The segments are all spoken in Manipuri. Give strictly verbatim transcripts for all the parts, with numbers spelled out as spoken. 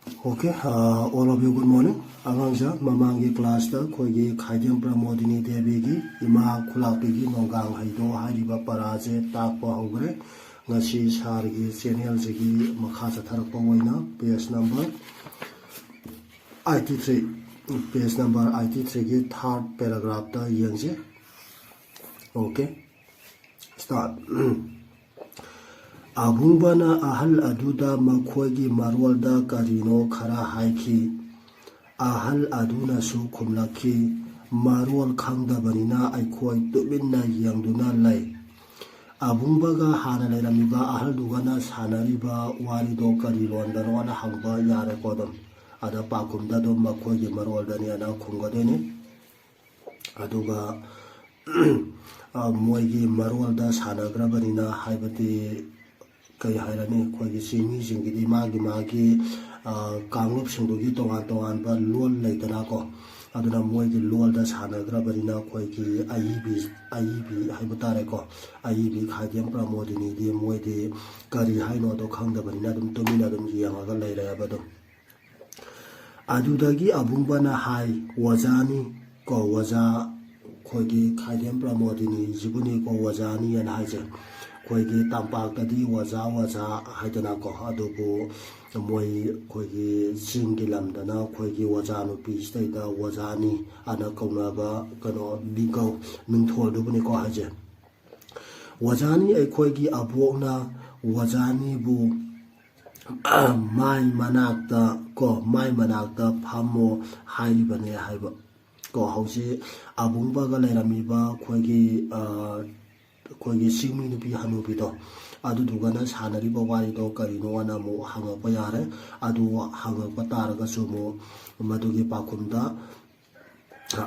Okay, uh, all of you, good morning. ꯑꯉꯥꯡꯁꯦ, ꯃꯃꯥꯡꯒꯤ ꯀ꯭ꯂꯥꯁꯇ ꯑꯩꯈꯣꯏꯒꯤ ꯈꯥꯏꯗꯦꯝ ꯄ꯭ꯔꯃꯣꯗꯤꯅꯤ ꯗꯦꯕꯤꯒꯤ ꯏꯃꯥ ꯈꯨꯂꯥꯛꯄꯤꯒꯤ ꯅꯣꯡꯒꯥꯡ ꯍꯩꯗꯣ ꯍꯥꯏꯔꯤꯕ ꯄꯔꯥꯁꯦ ꯇꯥꯛꯄ ꯍꯧꯈ꯭ꯔꯦ꯫ ꯉꯁꯤ ꯁꯥꯔꯒꯤ ꯆꯦꯅꯦꯜꯁꯤꯒꯤ ꯃꯈꯥ ꯆꯠꯊꯔꯛꯄ ꯑꯣꯏꯅ page number eighty three, page number eighty ꯊ꯭ꯔꯤꯒꯤ ꯊꯥꯔꯠ ꯄꯦꯔꯥꯒ꯭ꯔꯥꯐꯇ ꯌꯦꯡꯁꯤ꯫ Okay, start. ꯑꯕꯨꯡꯕꯅ ꯑꯍꯜ ꯑꯗꯨꯗ ꯃꯈꯣꯏꯒꯤ ꯃꯔꯣꯜꯗ ꯀꯔꯤꯅꯣ ꯈꯔ ꯍꯥꯏꯈꯤ꯫ ꯑꯍꯜ ꯑꯗꯨꯅꯁꯨ ꯈꯨꯝꯂꯛꯈꯤ, "ꯃꯔꯣꯜ ꯈꯪꯗꯕꯅꯤꯅ ꯑꯩꯈꯣꯏ ꯇꯨꯃꯤꯟꯅ ꯌꯦꯡꯗꯨꯅ ꯂꯩ꯫" ꯑꯕꯨꯡꯕꯒ ꯍꯥꯟꯅ ꯂꯩꯔꯝꯃꯤꯕ ꯑꯍꯜꯗꯨꯒꯅ ꯁꯥꯟꯅꯔꯤꯕ ꯋꯥꯔꯤꯗꯣ ꯀꯔꯤ ꯂꯣꯟꯗꯅꯣꯅ ꯍꯪꯕ ꯌꯥꯔꯦꯀꯣ꯫ ꯑꯗꯨꯝ ꯑꯗ ꯄꯥꯎꯈꯨꯝꯗ ꯑꯗꯨꯝ "ꯃꯈꯣꯏꯒꯤ ꯃꯔꯣꯜꯗꯅꯤ" ꯑꯅ ꯈꯨꯝꯒꯗꯣꯏꯅꯤ꯫ ꯑꯗꯨꯒ ꯑ, ꯃꯣꯏꯒꯤ ꯃꯔꯣꯜꯗ ꯁꯥꯟꯅꯈ꯭ꯔꯕꯅꯤꯅ, ꯍꯥꯏꯕꯗꯤ ꯀꯩ ꯍꯥꯏꯔꯅꯤ, ꯑꯩꯈꯣꯏꯒꯤ ꯆꯤꯡꯃꯤꯁꯤꯡꯒꯤꯗꯤ ꯃꯥꯒꯤ ꯃꯥꯒꯤ, ꯑ, ꯀꯥꯡꯂꯨꯞꯁꯤꯡꯗꯨꯒꯤ ꯇꯣꯉꯥꯟ ꯇꯣꯉꯥꯟꯕ ꯂꯣꯟ ꯂꯩꯗꯅꯀꯣ꯫ ꯑꯗꯨꯅ ꯃꯣꯏꯒꯤ ꯂꯣꯜꯗ ꯁꯥꯟꯅꯈ꯭ꯔꯕꯅꯤꯅ ꯑꯩꯈꯣꯏꯒꯤ ꯑꯏꯕꯤ, ꯑꯏꯕꯤ ꯍꯥꯏꯕ ꯇꯥꯔꯦꯀꯣ, ꯑꯏꯕꯤ ꯈꯥꯏꯗꯦꯝ ꯄ꯭ꯔꯃꯣꯗꯤꯅꯤꯗꯤ ꯃꯣꯏꯗꯤ ꯀꯔꯤ ꯍꯥꯏꯅꯣꯗꯣ ꯈꯪꯗꯕꯅꯤꯅ ꯑꯗꯨꯝ ꯇꯨꯃꯤꯟꯅ ꯑꯗꯨꯝ ꯌꯦꯡꯉꯒ ꯂꯩꯔꯦꯕ ꯑꯗꯨꯝ꯫ ꯑꯗꯨꯗꯒꯤ ꯑꯕꯨꯡꯕꯅ ꯍꯥꯏ, "ꯑꯣꯖꯥꯅꯤ ꯀꯣ, ꯑꯣꯖꯥ, ꯑꯩꯈꯣꯏꯒꯤ ꯈꯥꯏꯗꯦꯝ ꯄ꯭ꯔꯃꯣꯗꯤꯅꯤꯁꯤꯕꯨꯅꯤꯀꯣ ꯑꯣꯖꯥꯅꯤ" ꯍꯥꯏꯅ ꯍꯥꯏꯁꯦ꯫ ꯑꯩꯈꯣꯏꯒꯤ ꯇꯝꯄꯥꯛꯇꯗꯤ ꯑꯣꯖꯥ, ꯑꯣꯖꯥ ꯍꯥꯏꯗꯅꯀꯣ, ꯑꯗꯨꯕꯨ ꯃꯣꯏ ꯑꯩꯈꯣꯏꯒꯤ ꯆꯤꯡꯒꯤ ꯂꯝꯗꯅ ꯑꯩꯈꯣꯏꯒꯤ ꯑꯣꯖꯥ ꯅꯨꯄꯤꯁꯤꯗꯩꯗ ꯑꯣꯖꯥꯅꯤ ꯑꯅ ꯀꯧꯅꯕ ꯀꯩꯅꯣ ꯃꯤꯡꯒꯧ, ꯃꯤꯡꯊꯣꯜꯗꯨꯕꯨꯅꯤꯀꯣ ꯍꯥꯏꯁꯦ꯫ "ꯑꯣꯖꯥꯅꯤ, ꯑꯩꯈꯣꯏꯒꯤ ꯑꯕꯣꯛꯅ ꯑꯣꯖꯥꯅꯤꯕꯨ ꯃꯥꯏ ꯃꯅꯥꯛꯇ ꯀꯣ, ꯃꯥꯏ ꯃꯅꯥꯛꯇ ꯐꯝꯃꯣ ꯍꯥꯏꯔꯤꯕꯅꯦ" ꯍꯥꯏꯕ ꯀꯣ꯫ ꯍꯧꯖꯤꯛ ꯑꯕꯨꯡꯕꯒ ꯂꯩꯔꯝꯃꯤꯕ ꯑꯩꯈꯣꯏꯒꯤ, ꯑ, ꯑꯩꯈꯣꯏꯒꯤ ꯆꯤꯡꯃꯤ ꯅꯨꯄꯤ ꯍꯅꯨꯕꯤꯗꯣ, ꯑꯗꯨꯗꯨꯒꯅ ꯁꯥꯟꯅꯔꯤꯕ ꯋꯥꯔꯤꯗꯣ ꯀꯔꯤꯅꯣꯅ ꯑꯃꯨꯛ ꯍꯪꯉꯛꯄ ꯌꯥꯔꯦ꯫ ꯑꯗꯨ ꯍꯪꯉꯛꯄ ꯇꯥꯔꯒꯁꯨ ꯑꯃꯨꯛ ꯃꯗꯨꯒꯤ ꯄꯥꯎꯈꯨꯝꯗ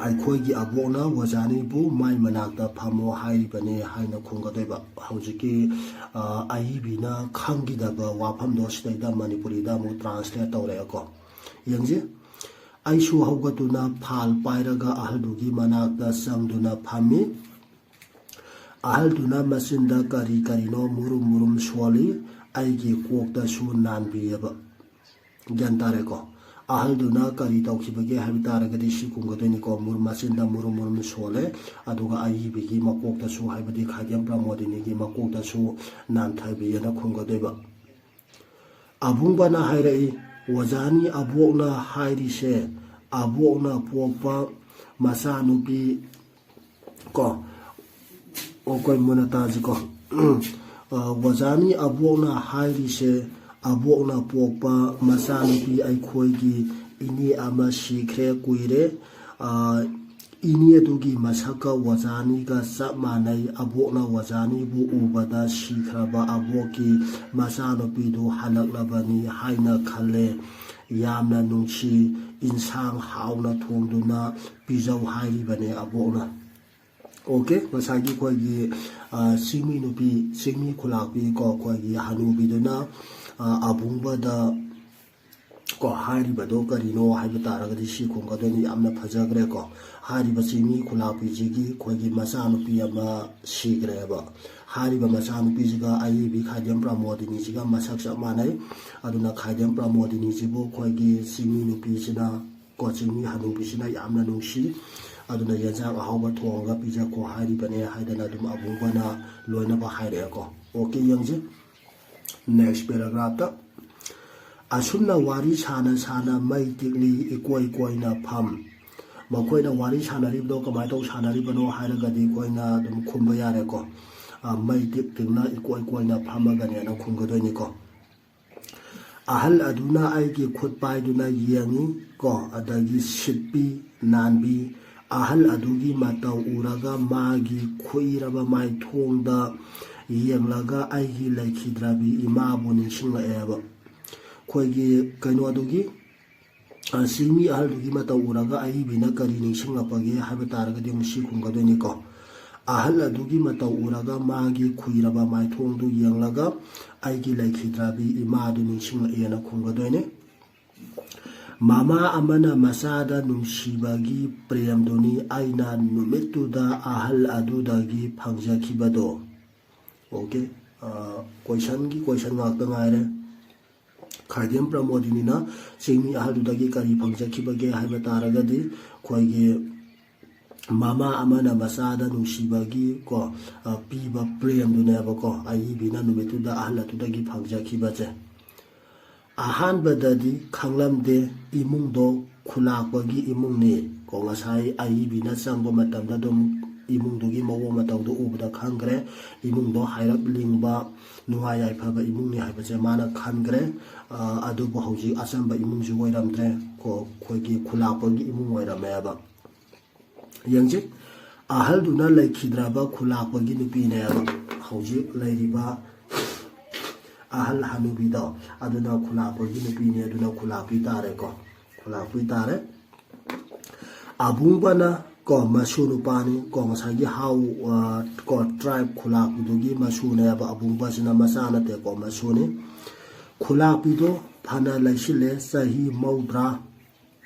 "ꯑꯩꯈꯣꯏꯒꯤ ꯑꯕꯣꯛꯅ ꯑꯣꯖꯥꯅꯤꯕꯨ ꯃꯥꯏ ꯃꯅꯥꯛꯇ ꯐꯝꯃꯣ ꯍꯥꯏꯔꯤꯕꯅꯦ" ꯍꯥꯏꯅ ꯈꯨꯝꯒꯗꯣꯏꯕ꯫ ꯍꯧꯖꯤꯛꯀꯤ, ꯑ, ꯑꯏꯕꯤꯅ ꯈꯪꯈꯤꯗꯕ ꯋꯥꯐꯝꯗꯣ ꯁꯤꯗꯩꯗ ꯃꯅꯤꯄꯨꯔꯤꯗ ꯑꯃꯨꯛ ꯇ꯭ꯔꯥꯟꯁꯂꯦꯠ ꯇꯧꯔꯛꯑꯦꯀꯣ꯫ ꯌꯦꯡꯁꯤ꯫ "ꯑꯩꯁꯨ ꯍꯧꯒꯠꯇꯨꯅ ꯐꯥꯜ ꯄꯥꯏꯔꯒ ꯑꯍꯜꯗꯨꯒꯤ ꯃꯅꯥꯛꯇ ꯆꯪꯗꯨꯅ ꯐꯝꯃꯤ꯫ ꯑꯍꯜꯗꯨꯅ ꯃꯆꯤꯟꯗ ꯀꯔꯤ ꯀꯔꯤꯅꯣ ꯃꯨꯔꯨꯝ ꯃꯨꯔꯨꯝ ꯁꯣꯜꯂꯤ꯫ ꯑꯩꯒꯤ ꯀꯣꯛꯇꯁꯨ ꯅꯥꯟꯕꯤꯌꯦꯕ"꯫ ꯒ꯭ꯌꯥꯟ ꯇꯥꯔꯦꯀꯣ? ꯑꯍꯜꯗꯨꯅ ꯀꯔꯤ ꯇꯧꯈꯤꯕꯒꯦ ꯍꯥꯏꯕ ꯇꯥꯔꯒꯗꯤ ꯁꯤ ꯈꯨꯝꯒꯗꯣꯏꯅꯤꯀꯣ꯫ ꯃꯨꯔ-, ꯃꯆꯤꯟꯗ ꯃꯨꯔꯨꯝ ꯃꯨꯔꯨꯝ ꯁꯣꯜꯂꯦ, ꯑꯗꯨꯒ ꯑꯏꯕꯤꯒꯤ ꯃꯀꯣꯛꯇꯁꯨ, ꯍꯥꯏꯕꯗꯤ ꯈꯥꯏꯗꯦꯝ ꯄ꯭ꯔꯃꯣꯗꯤꯅꯤꯒꯤ ꯃꯀꯣꯛꯇꯁꯨ ꯅꯥꯟꯊꯕꯤꯑꯅ ꯈꯨꯝꯒꯗꯣꯏꯕ꯫ ꯑꯕꯨꯡꯕꯅ ꯍꯥꯏꯔꯛꯏ, "ꯑꯣꯖꯥꯅꯤ ꯑꯕꯣꯛꯅ ꯍꯥꯏꯔꯤꯁꯦ, ꯑꯕꯣꯛꯅ ꯄꯣꯛꯄ ꯃꯆꯥꯅꯨꯄꯤ" ꯀꯣ, ꯑꯩꯈꯣꯏ ꯃꯨꯟꯅ ꯇꯥꯁꯤꯀꯣ꯫ ꯑ, "ꯑꯣꯖꯥꯅꯤ ꯑꯕꯣꯛꯅ ꯍꯥꯏꯔꯤꯁꯦ, ꯑꯕꯣꯛꯅ ꯄꯣꯛꯄ ꯃꯆꯥꯅꯨꯄꯤ ꯑꯩꯈꯣꯏꯒꯤ ꯏꯅꯦ ꯑꯃ ꯁꯤꯈ꯭ꯔꯦ ꯀꯨꯏꯔꯦ꯫ ꯑ, ꯏꯅꯦ ꯑꯗꯨꯒꯤ ꯃꯁꯛꯀ ꯑꯣꯖꯥꯅꯤꯒ ꯆꯞ ꯃꯥꯟꯅꯩ꯫ ꯑꯕꯣꯛꯅ ꯑꯣꯖꯥꯅꯤꯕꯨ ꯎꯕꯗ ꯁꯤꯈ꯭ꯔꯕ ꯑꯕꯣꯛꯀꯤ ꯃꯆꯥꯅꯨꯄꯤꯗꯨ ꯍꯜꯂꯛꯂꯕꯅꯤ ꯍꯥꯏꯅ ꯈꯜꯂꯦ꯫ ꯌꯥꯝꯅ ꯅꯨꯡꯁꯤ꯫ ꯏꯟꯁꯥꯡ ꯍꯥꯎꯅ ꯊꯣꯡꯗꯨꯅ ꯄꯤꯖꯧ ꯍꯥꯏꯔꯤꯕꯅꯦ ꯑꯕꯣꯛꯅ"꯫ ꯑꯣꯀꯦ, ꯉꯁꯥꯏꯒꯤ ꯑꯩꯈꯣꯏꯒꯤ, ꯑ, ꯆꯤꯡꯃꯤ ꯅꯨꯄꯤ, ꯆꯤꯡꯃꯤ ꯈꯨꯂꯥꯛꯄꯤ ꯀꯣ, ꯑꯩꯈꯣꯏꯒꯤ ꯍꯅꯨꯕꯤꯗꯨꯅ, ꯑ, ꯑꯕꯨꯡꯕꯗ ꯀꯣ ꯍꯥꯏꯔꯤꯕꯗꯣ ꯀꯔꯤꯅꯣ ꯍꯥꯏꯕ ꯇꯥꯔꯒꯗꯤ ꯁꯤ ꯈꯨꯝꯒꯗꯣꯏꯅꯤ꯫ ꯌꯥꯝꯅ ꯐꯖꯈ꯭ꯔꯦꯀꯣ꯫ ꯍꯥꯏꯔꯤꯕ ꯆꯤꯡꯃꯤ ꯈꯨꯂꯥꯛꯄꯤꯁꯤꯒꯤ ꯑꯩꯈꯣꯏꯒꯤ ꯃꯆꯥꯅꯨꯄꯤ ꯑꯃ ꯁꯤꯈ꯭ꯔꯦꯕ꯫ ꯍꯥꯏꯔꯤꯕ ꯃꯆꯥꯅꯨꯄꯤꯁꯤꯒ ꯑꯏꯕꯤ ꯈꯥꯏꯗꯦꯝ ꯄ꯭ꯔꯃꯣꯗꯤꯅꯤꯁꯤꯒ ꯃꯁꯛ ꯆꯞ ꯃꯥꯟꯅꯩ꯫ ꯑꯗꯨꯅ ꯈꯥꯏꯗꯦꯝ ꯄ꯭ꯔꯃꯣꯗꯤꯅꯤꯁꯤꯕꯨ ꯑꯩꯈꯣꯏꯒꯤ ꯆꯤꯡꯃꯤ ꯅꯨꯄꯤꯁꯤꯅ ꯀꯣ, ꯆꯤꯡꯃꯤ ꯍꯅꯨꯕꯤꯁꯤꯅ ꯌꯥꯝꯅ ꯅꯨꯡꯁꯤ꯫ ꯑꯗꯨꯅ "ꯌꯦꯟꯁꯥꯡ ꯑꯍꯥꯎꯕ ꯊꯣꯡꯉꯒ ꯄꯤꯖꯈꯣ" ꯍꯥꯏꯔꯤꯕꯅꯦ ꯍꯥꯏꯗꯅ ꯑꯗꯨꯝ ꯑꯕꯨꯡꯕꯅ ꯂꯣꯏꯅꯃꯛ ꯍꯥꯏꯔꯛꯑꯦꯀꯣ꯫ ꯑꯣꯀꯦ, ꯌꯦꯡꯁꯤ꯫ Next paragraphꯇ, "ꯑꯁꯨꯝꯅ ꯋꯥꯔꯤ ꯁꯥꯅ ꯁꯥꯅ ꯃꯩ ꯇꯤꯛꯂꯤ ꯏꯀꯣꯏ ꯀꯣꯏꯅ ꯐꯝ"꯫ ꯃꯈꯣꯏꯅ ꯋꯥꯔꯤ ꯁꯥꯟꯅꯔꯤꯕꯗꯣ ꯀꯃꯥꯏꯅ ꯇꯧ ꯁꯥꯟꯅꯔꯤꯕꯅꯣ ꯍꯥꯏꯔꯒꯗꯤ ꯑꯩꯈꯣꯏꯅ ꯑꯗꯨꯝ ꯈꯨꯝꯕ ꯌꯥꯔꯦꯀꯣ꯫ ꯑ, "ꯃꯩ ꯇꯤꯛ ꯇꯤꯛꯅ ꯏꯀꯣꯏ ꯀꯣꯏꯅ ꯐꯝꯃꯒꯅꯦꯅ ꯈꯨꯝꯒꯗꯣꯏꯅꯤꯀꯣ꯫ ꯑꯍꯜ ꯑꯗꯨꯅ ꯑꯩꯒꯤ ꯈꯨꯠ ꯄꯥꯏꯗꯨꯅ ꯌꯦꯡꯉꯤ ꯀꯣ, ꯑꯗꯒꯤ ꯁꯤꯠꯄꯤ, ꯅꯥꯟꯕꯤ꯫ ꯑꯍꯜ ꯑꯗꯨꯒꯤ ꯃꯇꯧ ꯎꯔꯒ ꯃꯥꯒꯤ ꯈꯨꯏꯔꯕ ꯃꯥꯏꯊꯣꯡꯗ ꯌꯦꯡꯂꯒ ꯑꯩꯒꯤ ꯂꯩꯈꯤꯗ꯭ꯔꯕꯤ ꯏꯃꯥꯕꯨ ꯅꯤꯡꯁꯤꯡꯂꯛꯑꯦꯕ꯫ ꯑꯩꯈꯣꯏꯒꯤ ꯀꯩꯅꯣꯗꯨꯒꯤ, ꯑ, ꯆꯤꯡꯃꯤ ꯑꯍꯜꯗꯨꯒꯤ ꯃꯇꯧ ꯎꯔꯒ ꯑꯏꯕꯤꯅ ꯀꯔꯤ ꯅꯤꯡꯁꯤꯡꯂꯛꯄꯒꯦ ꯍꯥꯏꯕ ꯇꯥꯔꯒꯗꯤ ꯑꯃꯨꯛ ꯁꯤ ꯈꯨꯝꯒꯗꯣꯏꯅꯤꯀꯣ꯫ ꯑꯍꯜ ꯑꯗꯨꯒꯤ ꯃꯇꯧ ꯎꯔꯒ ꯃꯥꯒꯤ ꯈꯨꯏꯔꯕ ꯃꯥꯏꯊꯣꯡꯗꯨ ꯌꯦꯡꯂꯒ ꯑꯩꯒꯤ ꯂꯩꯈꯤꯗ꯭ꯔꯕꯤ ꯏꯃꯥꯗꯨ ꯅꯤꯡꯁꯤꯡꯂꯛꯑꯦꯅ ꯈꯨꯝꯒꯗꯣꯏꯅꯤ꯫ ꯃꯃꯥ ꯑꯃꯅ ꯃꯆꯥꯗ ꯅꯨꯡꯁꯤꯕꯒꯤ ꯄ꯭ꯔꯦꯝꯗꯨꯅꯤ ꯑꯩꯅ ꯅꯨꯃꯤꯠꯇꯨꯗ ꯑꯍꯜ ꯑꯗꯨꯗꯒꯤ ꯐꯪꯖꯈꯤꯕꯗꯣ꯫ ꯑꯣꯀꯦ, ꯑ, questionꯒꯤ question ꯉꯥꯛꯇ ꯉꯥꯏꯔꯦ꯫ ꯈꯥꯏꯗꯦꯝ ꯄ꯭ꯔꯃꯣꯗꯤꯅꯤꯅ ꯆꯤꯡꯃꯤ ꯑꯍꯜꯗꯨꯗꯒꯤ ꯀꯔꯤ ꯐꯪꯖꯈꯤꯕꯒꯦ ꯍꯥꯏꯕ ꯇꯥꯔꯒꯗꯤ, ꯑꯩꯈꯣꯏꯒꯤ ꯃꯃꯥ ꯑꯃꯅ ꯃꯆꯥꯗ ꯅꯨꯡꯁꯤꯕꯒꯤ ꯀꯣ, ꯑ, ꯄꯤꯕ ꯄ꯭ꯔꯦꯝꯗꯨꯅꯦꯕꯀꯣ, ꯑꯏꯕꯤꯅ ꯅꯨꯃꯤꯠꯇꯨꯗ ꯑꯍꯜ ꯑꯗꯨꯗꯒꯤ ꯐꯪꯖꯈꯤꯕꯁꯦ꯫ ꯑꯍꯥꯟꯕꯗꯗꯤ ꯈꯪꯂꯝꯗꯦ, ꯏꯃꯨꯡꯗꯣ ꯈꯨꯂꯥꯛꯄꯒꯤ ꯏꯃꯨꯡꯅꯤ ꯀꯣ꯫ ꯉꯁꯥꯏ ꯑꯏꯕꯤꯅ ꯆꯪꯕ ꯃꯇꯝꯗ ꯑꯗꯨꯝ ꯏꯃꯨꯡꯗꯨꯒꯤ ꯃꯑꯣꯡ ꯃꯇꯧꯗꯣ ꯎꯕꯗ ꯈꯪꯈ꯭ꯔꯦ, ꯏꯃꯨꯡꯗꯣ ꯍꯥꯏꯔꯞ ꯂꯤꯡꯕ, ꯅꯨꯡꯉꯥꯏ ꯌꯥꯏꯐꯕ ꯏꯃꯨꯡꯅꯤ ꯍꯥꯏꯕꯁꯦ ꯃꯥꯅ ꯈꯟꯈ꯭ꯔꯦ꯫ ꯑ, ꯑꯗꯨꯕꯨ ꯍꯧꯖꯤꯛ ꯑꯆꯝꯕ ꯏꯃꯨꯡꯁꯨ ꯑꯣꯏꯔꯝꯗ꯭ꯔꯦ ꯀꯣ, ꯑꯩꯈꯣꯏꯒꯤ ꯈꯨꯂꯥꯛꯄꯒꯤ ꯏꯃꯨꯡ ꯑꯣꯏꯔꯝꯃꯦꯕ꯫ ꯌꯦꯡꯁꯤ, ꯑꯍꯜꯗꯨꯅ ꯂꯩꯈꯤꯗ꯭ꯔꯕ ꯈꯨꯂꯥꯛꯄꯒꯤ ꯅꯨꯄꯤꯅꯦꯕ꯫ ꯍꯧꯖꯤꯛ ꯂꯩꯔꯤꯕ ꯑꯍꯜ ꯍꯅꯨꯕꯤꯗꯣ, ꯑꯗꯨꯅ ꯈꯨꯂꯥꯛꯄꯒꯤ ꯅꯨꯄꯤꯅꯦ, ꯑꯗꯨꯅ ꯈꯨꯂꯥꯛꯄꯤ ꯇꯥꯔꯦꯀꯣ, ꯈꯨꯂꯥꯛꯄꯤ ꯇꯥꯔꯦ꯫ ꯑꯕꯨꯡꯕꯅ ꯀꯣ, ꯃꯁꯨ ꯅꯨꯄꯥꯅꯤ ꯀꯣ, ꯉꯁꯥꯏꯒꯤ ꯍꯥꯎ, ꯑ, ꯀꯣ, ꯇ꯭ꯔꯥꯏꯕ ꯈꯨꯂꯥꯛꯄꯤꯗꯨꯒꯤ ꯃꯁꯨꯅꯦꯕ꯫ ꯑꯕꯨꯡꯕꯁꯤꯅ ꯃꯆꯥ ꯅꯠꯇꯦꯀꯣ, ꯃꯁꯨꯅꯤ꯫ ꯈꯨꯂꯥꯛꯄꯤꯗꯣ ꯐꯅ ꯂꯩꯁꯤꯜꯂꯦ, ꯆꯍꯤ ꯃꯧꯗ꯭ꯔꯥ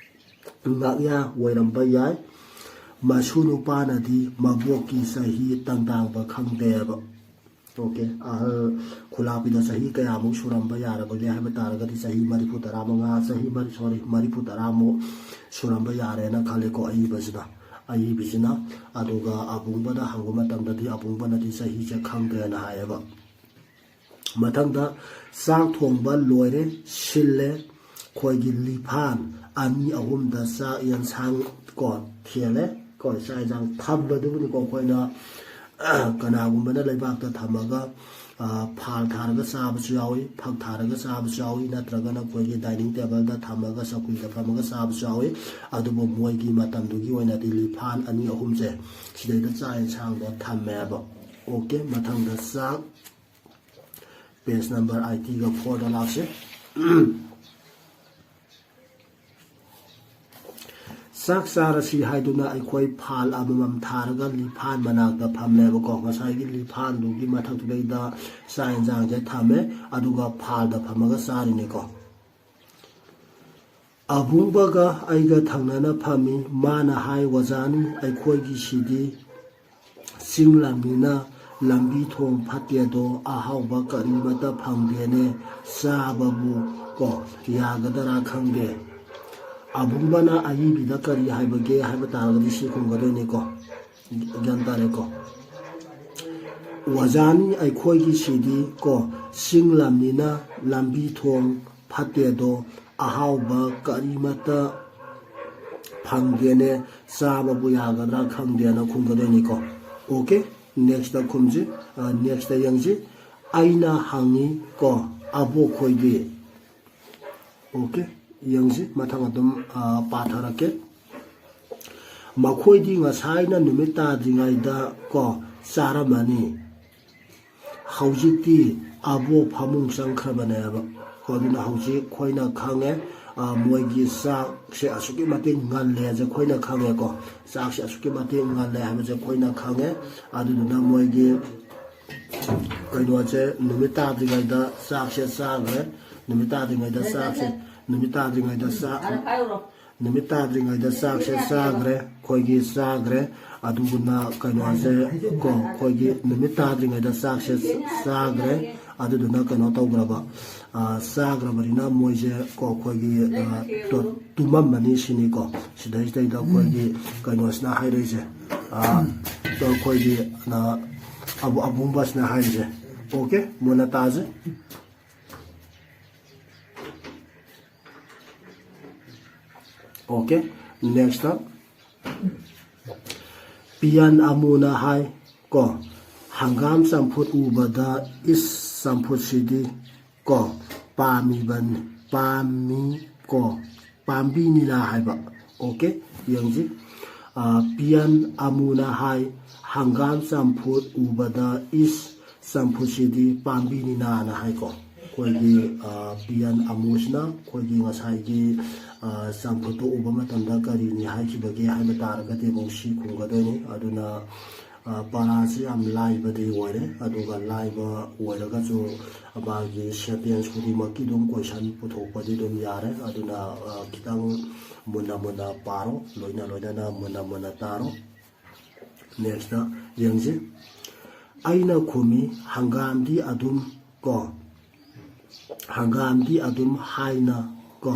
ꯉꯥꯛꯌꯥ ꯑꯣꯏꯔꯝꯕ ꯌꯥꯏ꯫ ꯃꯁꯨ ꯅꯨꯄꯥꯅꯗꯤ ꯃꯕꯣꯛꯀꯤ ꯆꯍꯤ ꯇꯪꯗꯥꯡꯕ ꯈꯪꯗꯦꯕ꯫ ꯑꯣꯀꯦ, ꯑꯍꯜ ꯈꯨꯂꯥꯛꯄꯤꯗꯣ ꯆꯍꯤ ꯀꯌꯥꯃꯨꯛ ꯁꯨꯔꯝꯕ ꯌꯥꯔꯕꯒꯦ ꯍꯥꯏꯕ ꯇꯥꯔꯒꯗꯤ, ꯆꯍꯤ ꯃꯔꯤꯐꯨ ꯇꯔꯥꯃꯉꯥ, ꯆꯍꯤ ꯃꯔꯤ, ꯁꯣꯔꯤ, ꯃꯔꯤꯐꯨ ꯇꯔꯥꯃꯨꯛ ꯁꯨꯔꯝꯕ ꯌꯥꯔꯦꯅ ꯈꯜꯂꯦꯀꯣ, ꯑꯏꯕꯁꯤꯅ, ꯑꯏꯕꯤꯁꯤꯅ꯫ ꯑꯗꯨꯒ ꯑꯕꯨꯡꯕꯗ ꯍꯪꯕ ꯃꯇꯝꯗꯗꯤ, ꯑꯕꯨꯡꯕꯅꯗꯤ ꯆꯍꯤꯁꯦ ꯈꯪꯗ꯭ꯔꯦꯅ ꯍꯥꯏꯌꯦꯕ꯫ ꯃꯊꯪꯗ ꯆꯥꯛ ꯊꯣꯡꯕ ꯂꯣꯏꯔꯦ, ꯁꯤꯜꯂꯦ꯫ ꯑꯩꯈꯣꯏꯒꯤ ꯂꯤꯐꯥꯟ ꯑꯅꯤ ꯑꯍꯨꯝꯗ ꯆꯥꯛ ꯌꯦꯟꯁꯥꯡ ꯀꯣ ꯊꯦꯜꯂꯦ꯫ ꯀꯣ ꯆꯥꯛ ꯌꯦꯟꯁꯥꯡ ꯊꯝꯕꯗꯨꯕꯨꯅꯤꯀꯣ ꯑꯩꯈꯣꯏꯅ, ꯀꯅꯥꯒꯨꯝꯕꯅ ꯂꯩꯕꯥꯛꯇ ꯊꯝꯃꯒ, ꯑ, ꯐꯥꯜ ꯊꯥꯔꯒ ꯆꯥꯕꯁꯨ ꯌꯥꯎꯏ, ꯐꯛ ꯊꯥꯔꯒ ꯆꯥꯕꯁꯨ ꯌꯥꯎꯏ, ꯅꯠꯇ꯭ꯔꯒꯅ ꯑꯩꯈꯣꯏꯒꯤ ꯗꯥꯏꯅꯤꯡ ꯇꯦꯕꯜꯗ ꯊꯝꯃꯒ ꯆꯧꯀ꯭ꯔꯤꯗ ꯐꯝꯃꯒ ꯆꯥꯕꯁꯨ ꯌꯥꯎꯏ꯫ ꯑꯗꯨꯕꯨ ꯃꯣꯏꯒꯤ ꯃꯇꯝꯗꯨꯒꯤ ꯑꯣꯏꯅꯗꯤ ꯂꯤꯐꯥꯟ ꯑꯅꯤ ꯑꯍꯨꯝꯁꯦ ꯁꯤꯗꯩꯗ ꯆꯥꯛ ꯌꯦꯟꯁꯥꯡꯗꯣ ꯊꯝꯃꯦꯕ꯫ ꯑꯣꯀꯦ, ꯃꯊꯪꯗ ꯆꯥꯛ, ꯄꯦꯖ ꯅꯝꯕꯔ ꯑꯥꯏꯇꯤꯒ ꯐꯣꯔꯗ ꯂꯥꯛꯁꯦ꯫ ꯆꯥꯛ ꯆꯥꯔꯁꯤ ꯍꯥꯏꯗꯨꯅ ꯑꯩꯈꯣꯏ ꯐꯥꯜ ꯑꯃꯃꯝ ꯊꯥꯔꯒ ꯂꯤꯐꯥꯟ ꯃꯅꯥꯛꯇ ꯐꯝꯂꯦꯕꯀꯣ꯫ ꯉꯁꯥꯏꯒꯤ ꯂꯤꯐꯥꯟꯗꯨꯒꯤ ꯃꯊꯛꯇꯨꯗꯩꯗ ꯆꯥꯛ ꯌꯦꯟꯁꯥꯡꯁꯦ ꯊꯝꯃꯦ, ꯑꯗꯨꯒ ꯐꯥꯜꯗ ꯐꯝꯃꯒ ꯆꯥꯔꯤꯅꯤꯀꯣ꯫ ꯑꯕꯨꯡꯕꯒ ꯑꯩꯒ ꯊꯪꯅꯅ ꯐꯝꯃꯤ꯫ ꯃꯥꯅ ꯍꯥꯏ, "ꯑꯣꯖꯥꯅꯤ, ꯑꯩꯈꯣꯏꯒꯤꯁꯤꯗꯤ ꯆꯤꯡ ꯂꯝꯅꯤꯅ ꯂꯝꯕꯤ ꯊꯣꯡ ꯐꯠꯇꯦꯗꯣ, ꯑꯍꯥꯎꯕ ꯀꯔꯤꯃꯠꯇ ꯐꯪꯗꯦꯅꯦ, ꯆꯥꯕꯕꯨ ꯀꯣ, ꯌꯥꯒꯗꯔꯥ ꯈꯪꯗꯦ꯫ ꯑꯕꯨꯡꯕꯅ ꯑꯏꯕꯤꯗ ꯀꯔꯤ ꯍꯥꯏꯕꯒꯦ ꯍꯥꯏꯕ ꯇꯥꯔꯒꯗꯤ ꯁꯤ ꯈꯨꯝꯒꯗꯣꯏꯅꯤꯀꯣ꯫ ꯒ꯭ꯌꯥꯟ ꯇꯥꯔꯦꯀꯣ? ꯑꯣꯖꯥꯅꯤ ꯑꯩꯈꯣꯏꯒꯤꯁꯤꯗꯤ ꯀꯣ, ꯆꯤꯡ ꯂꯝꯅꯤꯅ ꯂꯝꯕꯤ ꯊꯣꯡ ꯐꯠꯇꯦꯗꯣ, ꯑꯍꯥꯎꯕ ꯀꯔꯤꯃꯠꯇ ꯐꯪꯗꯦꯅꯦ, ꯆꯥꯕꯕꯨ ꯌꯥꯒꯗ꯭ꯔꯥ ꯈꯪꯗꯦꯅ ꯈꯨꯝꯒꯗꯣꯏꯅꯤꯀꯣ꯫ ꯑꯣꯀꯦ, ꯅꯦꯛꯁꯇ ꯈꯨꯝꯁꯤ, ꯅꯦꯛꯁꯇ ꯌꯦꯡꯁꯤ꯫ ꯑꯩꯅ ꯍꯪꯉꯤ ꯀꯣ, ꯑꯕꯣꯛ ꯈꯣꯏꯗꯤ꯫ ꯑꯣꯀꯦ, ꯌꯦꯡꯁꯤ, ꯃꯊꯪ ꯑꯗꯨꯝ ꯄꯥꯊꯔꯛꯀꯦ꯫ ꯃꯈꯣꯏꯗꯤ ꯉꯁꯥꯏꯅ ꯅꯨꯃꯤꯠ ꯇꯥꯗ꯭ꯔꯤꯉꯩꯗ ꯀꯣ, ꯆꯥꯔꯝꯃꯅꯤ꯫ ꯍꯧꯖꯤꯛꯇꯤ ꯑꯕꯣꯛ ꯐꯃꯨꯡ ꯆꯪꯈ꯭ꯔꯕꯅꯦꯕ꯫ ꯀꯣ, ꯑꯗꯨꯅ ꯍꯧꯖꯤꯛ ꯑꯩꯈꯣꯏꯅ ꯈꯪꯉꯦ, ꯃꯣꯏꯒꯤ ꯆꯥꯛꯁꯦ ꯑꯁꯨꯛꯀꯤ ꯃꯇꯤꯛ ꯉꯜꯂꯦ ꯍꯥꯏꯁꯦ ꯑꯩꯈꯣꯏꯅ ꯈꯪꯉꯦꯀꯣ꯫ ꯆꯥꯛꯁꯦ ꯑꯁꯨꯛꯀꯤ ꯃꯇꯤꯛ ꯉꯜꯂꯦ ꯍꯥꯏꯕꯁꯦ ꯑꯩꯈꯣꯏꯅ ꯈꯪꯉꯦ꯫ ꯑꯗꯨꯗꯨꯅ ꯃꯣꯏꯒꯤ ꯀꯩꯅꯣꯁꯦ ꯅꯨꯃꯤꯠ ꯇꯥꯗ꯭ꯔꯤꯉꯩꯗ ꯆꯥꯛꯁꯦ ꯆꯥꯈ꯭ꯔꯦ꯫ ꯅꯨꯃꯤꯠ ꯇꯥꯗ꯭ꯔꯤꯉꯩꯗ ꯆꯥꯛꯁꯦ, ꯅꯨꯃꯤꯠ ꯇꯥꯗ꯭ꯔꯤꯉꯩꯗ ꯆꯥꯛ, ꯅꯨꯃꯤꯠ ꯇꯥꯗ꯭ꯔꯤꯉꯩꯗ ꯆꯥꯛꯁꯦ ꯆꯥꯈ꯭ꯔꯦ꯫ ꯑꯩꯈꯣꯏꯒꯤ ꯆꯥꯈ꯭ꯔꯦ꯫ ꯑꯗꯨꯗꯨꯅ ꯀꯩꯅꯣꯁꯦ ꯀꯣ, ꯑꯩꯈꯣꯏꯒꯤ ꯅꯨꯃꯤꯠ ꯇꯥꯗ꯭ꯔꯤꯉꯩꯗ ꯆꯥꯛꯁꯦ ꯆꯥꯈ꯭ꯔꯦ꯫ ꯑꯗꯨꯗꯨꯅ ꯀꯩꯅꯣ ꯇꯧꯈ꯭ꯔꯕ, ꯆꯥꯈ꯭ꯔꯕꯅꯤꯅ ꯃꯣꯏꯁꯦ ꯀꯣ, ꯑꯩꯈꯣꯏꯒꯤ ꯇꯨꯝꯃꯝꯃꯅꯤ ꯁꯤꯅꯤꯀꯣ꯫ ꯁꯤꯗꯩꯁꯤꯗꯩꯗ ꯑꯩꯈꯣꯏꯒꯤ ꯀꯩꯅꯣꯁꯤꯅ ꯍꯥꯏꯔꯛꯏꯁꯦ, ꯑꯩꯈꯣꯏꯒꯤ ꯑꯕꯨꯡꯕꯁꯤꯅ ꯍꯥꯏꯔꯤꯁꯦ꯫ ꯑꯣꯀꯦ, ꯃꯨꯟꯅ ꯇꯥꯁꯦ꯫ ꯑꯣꯀꯦ, ꯅꯦꯛꯁꯇ ꯄꯤꯌꯟ ꯑꯃꯨꯅ ꯍꯥꯏ ꯀꯣ, ꯍꯪꯒꯥꯝ ꯆꯝꯐꯨꯠ ꯎꯕꯗ ꯏꯁ ꯆꯝꯐꯨꯠꯁꯤꯗꯤ ꯀꯣ, ꯄꯥꯝꯃꯤꯕꯅꯤ, ꯄꯥꯝꯃꯤ ꯀꯣ, ꯄꯥꯝꯕꯤꯅꯤꯅ ꯍꯥꯏꯕ꯫ ꯑꯣꯀꯦ, ꯌꯦꯡꯁꯤ꯫ ꯄꯤꯌꯟ ꯑꯃꯨꯅ ꯍꯥꯏ, ꯍꯪꯒꯥꯝ ꯆꯝꯐꯨꯠ ꯎꯕꯗ ꯏꯁ ꯆꯝꯐꯨꯠꯁꯤꯗꯤ ꯄꯥꯝꯕꯤꯅꯤꯅꯥꯅ ꯍꯥꯏꯀꯣ꯫ ꯑꯩꯈꯣꯏꯒꯤ ꯄꯤꯌꯟ ꯑꯃꯨꯁꯤꯅ ꯑꯩꯈꯣꯏꯒꯤ ꯉꯁꯥꯏꯒꯤ ꯆꯝꯐꯨꯠꯇꯣ ꯎꯕ ꯃꯇꯝꯗ ꯀꯔꯤꯅꯤ ꯍꯥꯏꯈꯤꯕꯒꯦ ꯍꯥꯏꯕ ꯇꯥꯔꯒꯗꯤ ꯑꯃꯨꯛ ꯁꯤ ꯈꯨꯝꯒꯗꯣꯏꯅꯤ꯫ ꯑꯗꯨꯅ ꯄꯔꯥꯁꯤ ꯌꯥꯝ ꯂꯥꯏꯕꯗꯤ ꯑꯣꯏꯔꯦ꯫ ꯑꯗꯨꯒ ꯂꯥꯏꯕ ꯑꯣꯏꯔꯒꯁꯨ ꯃꯥꯒꯤ ꯁꯦꯟꯇꯦꯟꯁ ꯈꯨꯗꯤꯡꯃꯛꯀꯤ ꯑꯗꯨꯝ ꯀꯣꯏꯁꯟ ꯄꯨꯊꯣꯛꯄꯗꯤ ꯑꯗꯨꯝ ꯌꯥꯔꯦ꯫ ꯑꯗꯨꯅ ꯈꯤꯇꯪ ꯃꯨꯟꯅ ꯃꯨꯟꯅ ꯄꯥꯔꯣ, ꯂꯣꯏꯅ ꯂꯣꯏꯅꯅ ꯃꯨꯟꯅ ꯃꯨꯟꯅ ꯇꯥꯔꯣ꯫ ꯅꯦꯛꯁꯇ ꯌꯦꯡꯁꯤ꯫ ꯑꯩꯅ ꯈꯨꯝꯃꯤ, ꯍꯪꯒꯥꯝꯗꯤ ꯑꯗꯨꯝ ꯀꯣ, ꯍꯪꯒꯥꯝꯗꯤ ꯑꯗꯨꯝ ꯍꯥꯏꯅ ꯀꯣ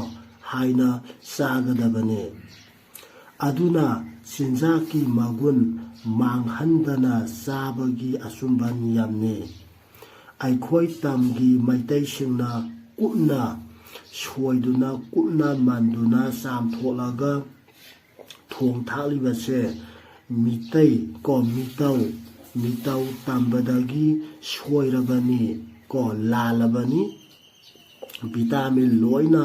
ꯍꯥꯏꯅ ꯆꯥꯒꯗꯕꯅꯤ꯫ ꯑꯗꯨꯅ ꯆꯤꯟꯖꯥꯛꯀꯤ ꯃꯒꯨꯟ ꯃꯥꯡꯍꯟꯗꯅ ꯆꯥꯕꯒꯤ ꯑꯆꯨꯝꯕ ꯅꯤꯌꯝꯅꯤ꯫ ꯑꯩꯈꯣꯏ ꯇꯝꯒꯤ ꯃꯩꯇꯩꯁꯤꯡꯅ ꯀꯨꯞꯅ ꯁꯣꯏꯗꯨꯅ, ꯀꯨꯞꯅ ꯃꯟꯗꯨꯅ ꯆꯥꯝꯊꯣꯛꯂꯒ ꯊꯣꯡ ꯊꯥꯛꯂꯤꯕꯁꯦ ꯃꯤꯇꯩ ꯀꯣ ꯃꯤꯇꯧ ꯃꯤꯇꯧ ꯇꯝꯕꯗꯒꯤ ꯁꯣꯏꯔꯕꯅꯤ ꯀꯣ ꯂꯥꯜꯂꯕꯅꯤ꯫ ꯚꯤꯇꯥꯃꯤꯟ ꯂꯣꯏꯅ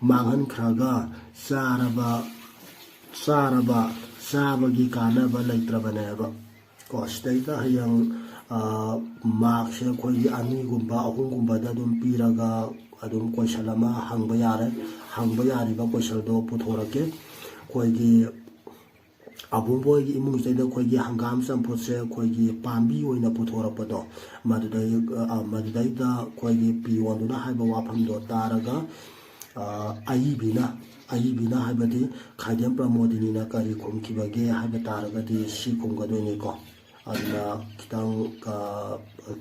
ꯃꯥꯡꯍꯟꯈ꯭ꯔꯒ ꯆꯥꯔꯕ ꯆꯥꯔꯕ ꯆꯥꯕꯒꯤ ꯀꯥꯟꯅꯕ ꯂꯩꯇ꯭ꯔꯕꯅꯦꯕ꯫ ꯀꯣ ꯁꯤꯗꯩꯗ ꯍꯌꯦꯡ ꯃꯥꯔꯛꯁꯦ ꯑꯩꯈꯣꯏꯒꯤ ꯑꯅꯤꯒꯨꯝꯕ ꯑꯍꯨꯝꯒꯨꯝꯕꯗ ꯑꯗꯨꯝ ꯄꯤꯔꯒ ꯑꯗꯨꯝ ꯀꯣꯏꯁꯟ ꯑꯃ ꯍꯪꯕ ꯌꯥꯔꯦ꯫ ꯍꯪꯕ ꯌꯥꯔꯤꯕ ꯀꯣꯏꯁꯟꯗꯣ ꯄꯨꯊꯣꯔꯛꯀꯦ꯫ ꯑꯩꯈꯣꯏꯒꯤ ꯑꯕꯨꯡꯕꯣꯏꯒꯤ ꯏꯃꯨꯡꯁꯤꯗꯩꯗ ꯑꯩꯈꯣꯏꯒꯤ ꯍꯪꯒꯥꯝ ꯆꯝꯐꯨꯠꯁꯦ ꯑꯩꯈꯣꯏꯒꯤ ꯄꯥꯝꯕꯤ ꯑꯣꯏꯅ ꯄꯨꯊꯣꯔꯛꯄꯗꯣ, ꯃꯗꯨꯗꯩ ꯃꯗꯨꯗꯩꯗ ꯑꯩꯈꯣꯏꯒꯤ ꯄꯤꯌꯣꯟꯗꯨꯅ ꯍꯥꯏꯕ ꯋꯥꯐꯝꯗꯣ ꯇꯥꯔꯒ ꯑꯏꯕꯤꯅ ꯑꯏꯕꯤꯅ ꯍꯥꯏꯕꯗꯤ ꯈꯥꯏꯗꯦꯝ ꯄ꯭ꯔꯃꯣꯗꯤꯅꯤꯅ ꯀꯔꯤ ꯈꯨꯝꯈꯤꯕꯒꯦ ꯍꯥꯏꯕ ꯇꯥꯔꯒꯗꯤ ꯁꯤ ꯈꯨꯝꯒꯗꯣꯏꯅꯤꯀꯣ꯫ ꯑꯗꯨꯅ ꯈꯤꯇꯪ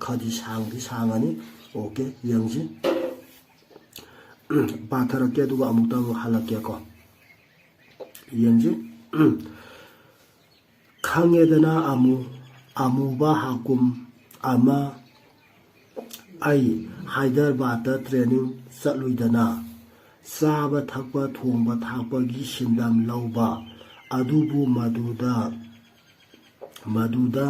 ꯈꯔꯗꯤ ꯁꯥꯡꯗꯤ ꯁꯥꯡꯉꯅꯤ꯫ ꯑꯣꯀꯦ, ꯌꯦꯡꯁꯤ꯫ ꯄꯥꯊꯔꯛꯀꯦ ꯑꯗꯨꯒ ꯑꯃꯨꯛꯇꯪ ꯍꯜꯂꯛꯀꯦꯀꯣ꯫ ꯌꯦꯡꯁꯤ꯫ ꯈꯪꯉꯦꯗꯅ ꯑꯃꯨ ꯑꯃꯨꯕ ꯍꯥꯀꯨꯝ ꯑꯃ ꯑꯩ ꯍꯥꯏꯗ꯭ꯔꯕꯥꯠꯇ ꯇ꯭ꯔꯦꯅꯤꯡ ꯆꯠꯂꯨꯏꯗꯅ꯫ ꯆꯥꯕ ꯊꯛꯄ ꯊꯣꯡꯕ ꯊꯥꯛꯄꯒꯤ ꯁꯤꯟꯗꯝ ꯂꯧꯕ ꯑꯗꯨꯕꯨ ꯃꯗꯨꯗ ꯃꯗꯨꯗ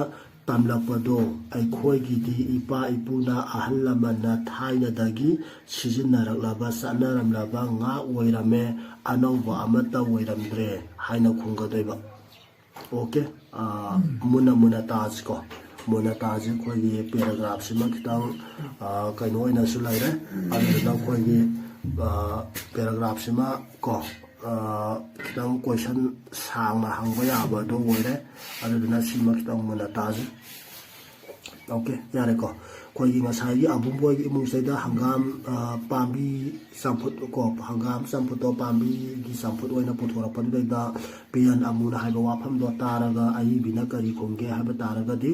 ꯇꯝꯂꯛꯄꯗꯣ ꯑꯩꯈꯣꯏꯒꯤꯗꯤ ꯏꯄꯥ ꯏꯄꯨꯅ ꯑꯍꯜ ꯂꯃꯟꯅ ꯊꯥꯏꯅꯗꯒꯤ ꯁꯤꯖꯤꯟꯅꯔꯛꯂꯕ ꯆꯠꯅꯔꯝꯂꯕ ꯉꯥꯛ ꯑꯣꯏꯔꯝꯃꯦ꯫ ꯑꯅꯧꯕ ꯑꯃꯠꯇ ꯑꯣꯏꯔꯝꯗ꯭ꯔꯦ ꯍꯥꯏꯅ ꯈꯨꯝꯒꯗꯣꯏꯕ꯫ ꯑꯣꯀꯦ꯫ ꯃꯨꯟꯅ ꯃꯨꯟꯅ ꯇꯥꯁꯤꯀꯣ꯫ ꯃꯨꯟꯅ ꯇꯥꯁꯤ꯫ ꯑꯩꯈꯣꯏꯒꯤ ꯄꯦꯔꯥꯒ꯭ꯔꯥꯐꯁꯤꯃ ꯈꯤꯇꯪ ꯀꯩꯅꯣ ꯑꯣꯏꯅꯁꯨ ꯂꯩꯔꯦ꯫ ꯑꯗꯨꯗꯨꯅ ꯑꯩꯈꯣꯏꯒꯤ ꯄꯦꯔꯥꯒ꯭ꯔꯥꯐꯁꯤꯃ ꯀꯣ ꯈꯤꯇꯪ ꯀꯣꯏꯁꯟ ꯁꯥꯡꯅ ꯍꯪꯕ ꯌꯥꯕꯗꯣ ꯑꯣꯏꯔꯦ꯫ ꯑꯗꯨꯗꯨꯅ ꯁꯤꯃ ꯈꯤꯇꯪ ꯃꯨꯟꯅ ꯇꯥꯁꯤ꯫ ꯑꯣꯀꯦ, ꯌꯥꯔꯦꯀꯣ꯫ ꯑꯩꯈꯣꯏꯒꯤ ꯉꯁꯥꯏꯒꯤ ꯑꯕꯨꯡꯕꯣꯏꯒꯤ ꯏꯃꯨꯡꯁꯤꯗꯩꯗ ꯍꯪꯒꯥꯝ ꯄꯥꯝꯕꯤ ꯆꯝꯐꯨꯠ ꯀꯣ ꯍꯪꯒꯥꯝ ꯆꯝꯐꯨꯠꯇꯣ ꯄꯥꯝꯕꯤꯒꯤ ꯆꯝꯐꯨꯠ ꯑꯣꯏꯅ ꯄꯨꯊꯣꯔꯛꯄꯗꯨꯗꯩꯗ ꯄꯤꯌꯟ ꯑꯃꯨꯅ ꯍꯥꯏꯕ ꯋꯥꯐꯝꯗꯣ ꯇꯥꯔꯒ ꯑꯏꯕꯤꯅ ꯀꯔꯤ ꯈꯨꯝꯒꯦ ꯍꯥꯏꯕ ꯇꯥꯔꯒꯗꯤ,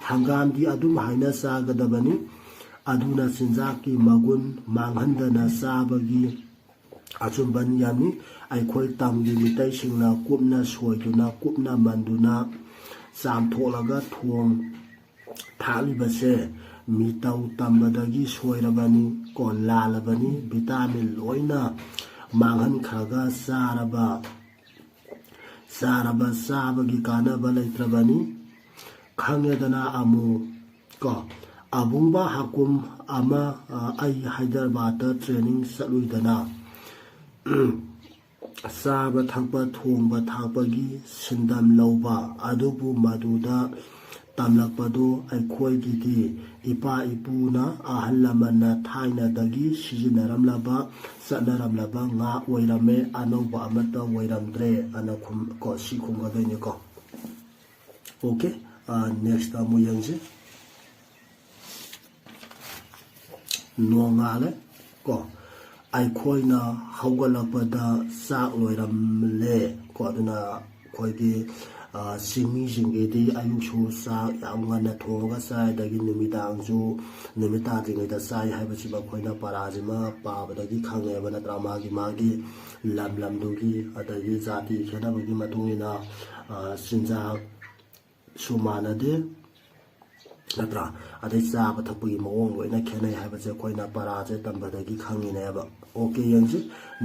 ꯍꯪꯒꯥꯝꯗꯤ ꯑꯗꯨꯝ ꯍꯥꯏꯅ ꯆꯥꯒꯗꯕꯅꯤ꯫ ꯑꯗꯨꯅ ꯆꯤꯟꯖꯥꯛꯀꯤ ꯃꯒꯨꯟ ꯃꯥꯡꯍꯟꯗꯅ ꯆꯥꯕꯒꯤ ꯑꯆꯨꯝꯕ ꯅꯤꯌꯝꯅꯤ꯫ ꯑꯩꯈꯣꯏ ꯇꯝꯒꯤ ꯃꯤꯇꯩꯁꯤꯡꯅ ꯀꯨꯞꯅ ꯁꯣꯏꯗꯨꯅ, ꯀꯨꯞꯅ ꯃꯟꯗꯨꯅ ꯆꯥꯝꯊꯣꯛꯂꯒ ꯊꯣꯡ ꯊꯥꯛꯂꯤꯕꯁꯦ ꯃꯤꯇꯧ ꯇꯝꯕꯗꯒꯤ ꯁꯣꯏꯔꯕꯅꯤ ꯀꯣ, ꯂꯥꯜꯂꯕꯅꯤ꯫ ꯚꯤꯇꯥꯃꯤꯟ ꯂꯣꯏꯅ ꯃꯥꯡꯍꯟꯈ꯭ꯔꯒ ꯆꯥꯔꯕ, ꯆꯥꯔꯕ ꯆꯥꯕꯒꯤ ꯀꯥꯟꯅꯕ ꯂꯩꯇ꯭ꯔꯕꯅꯤ꯫ ꯈꯪꯉꯦꯗꯅ ꯑꯃꯨ ꯀꯣ, ꯑꯕꯨꯡꯕ ꯍꯥꯀꯨꯝ ꯑꯃ, ꯑ, ꯑꯩ ꯍꯥꯏꯗ꯭ꯔꯕꯥꯗꯇ ꯇ꯭ꯔꯦꯅꯤꯡ ꯆꯠꯂꯨꯏꯗꯅ꯫ ꯆꯥꯕ ꯊꯛꯄ, ꯊꯣꯡꯕ ꯊꯥꯛꯄꯒꯤ ꯁꯤꯟꯗꯝ ꯂꯧꯕ, ꯑꯗꯨꯕꯨ ꯃꯗꯨꯗ ꯇꯝꯂꯛꯄꯗꯨ ꯑꯩꯈꯣꯏꯒꯤꯗꯤ ꯏꯄꯥ ꯏꯄꯨꯅ, ꯑꯍꯜ ꯂꯃꯟꯅ ꯊꯥꯏꯅꯗꯒꯤ ꯁꯤꯖꯤꯟꯅꯔꯝꯂꯕ, ꯆꯠꯅꯔꯝꯂꯕ ꯉꯥ ꯑꯣꯏꯔꯝꯃꯦ, ꯑꯅꯧꯕ ꯑꯃꯠꯇ ꯑꯣꯏꯔꯝꯗ꯭ꯔꯦ ꯑꯅ ꯈꯨꯝ-, ꯀꯣ, ꯁꯤ ꯈꯨꯝꯒꯗꯣꯏꯅꯤꯀꯣ꯫ ꯑꯣꯀꯦ, ꯑ, next ꯑꯃꯨꯛ ꯌꯦꯡꯁꯤ꯫ ꯅꯣꯡꯉꯥꯜꯂꯦ ꯀꯣ, ꯑꯩꯈꯣꯏꯅ ꯍꯧꯒꯠꯂꯛꯄꯗ ꯆꯥꯛ ꯂꯣꯏꯔꯝꯂꯦ ꯀꯣ꯫ ꯑꯗꯨꯅ ꯑꯩꯈꯣꯏꯒꯤ, ꯑ, ꯆꯤꯡꯃꯤꯁꯤꯡꯒꯤꯗꯤ ꯑꯌꯨꯛꯁꯨ ꯆꯥꯛ ꯌꯥꯝ ꯉꯟꯅ ꯊꯣꯡꯉꯒ ꯆꯥꯏ, ꯑꯗꯒꯤ ꯅꯨꯃꯤꯗꯥꯡꯁꯨ ꯅꯨꯃꯤꯠ ꯇꯥꯗ꯭ꯔꯤꯉꯩꯗ ꯆꯥꯏ ꯍꯥꯏꯕꯁꯤꯃ ꯑꯩꯈꯣꯏꯅ ꯄꯔꯥꯁꯤꯃ ꯄꯥꯕꯗꯒꯤ ꯈꯪꯉꯦꯕ ꯅꯠꯇ꯭ꯔꯥ? ꯃꯥꯒꯤ ꯃꯥꯒꯤ ꯂꯝ ꯂꯝꯗꯨꯒꯤ ꯑꯗꯒꯤ ꯖꯥꯇꯤ ꯈꯦꯠꯅꯕꯒꯤ ꯃꯇꯨꯡ ꯏꯟꯅ, ꯑ, ꯆꯤꯟꯖꯥꯛꯁꯨ ꯃꯥꯟꯅꯗꯦ ꯅꯠꯇ꯭ꯔꯥ? ꯑꯗꯩ ꯆꯥꯕ ꯊꯛꯄꯒꯤ ꯃꯑꯣꯡ ꯂꯣꯏꯅ ꯈꯦꯠꯅꯩ ꯍꯥꯏꯕꯁꯦ ꯑꯩꯈꯣꯏꯅ ꯄꯔꯥꯁꯦ ꯇꯝꯕꯗꯒꯤ ꯈꯪꯉꯤꯅꯦꯕ꯫ ꯑꯣꯀꯦ, ꯌꯦꯡꯁꯤ꯫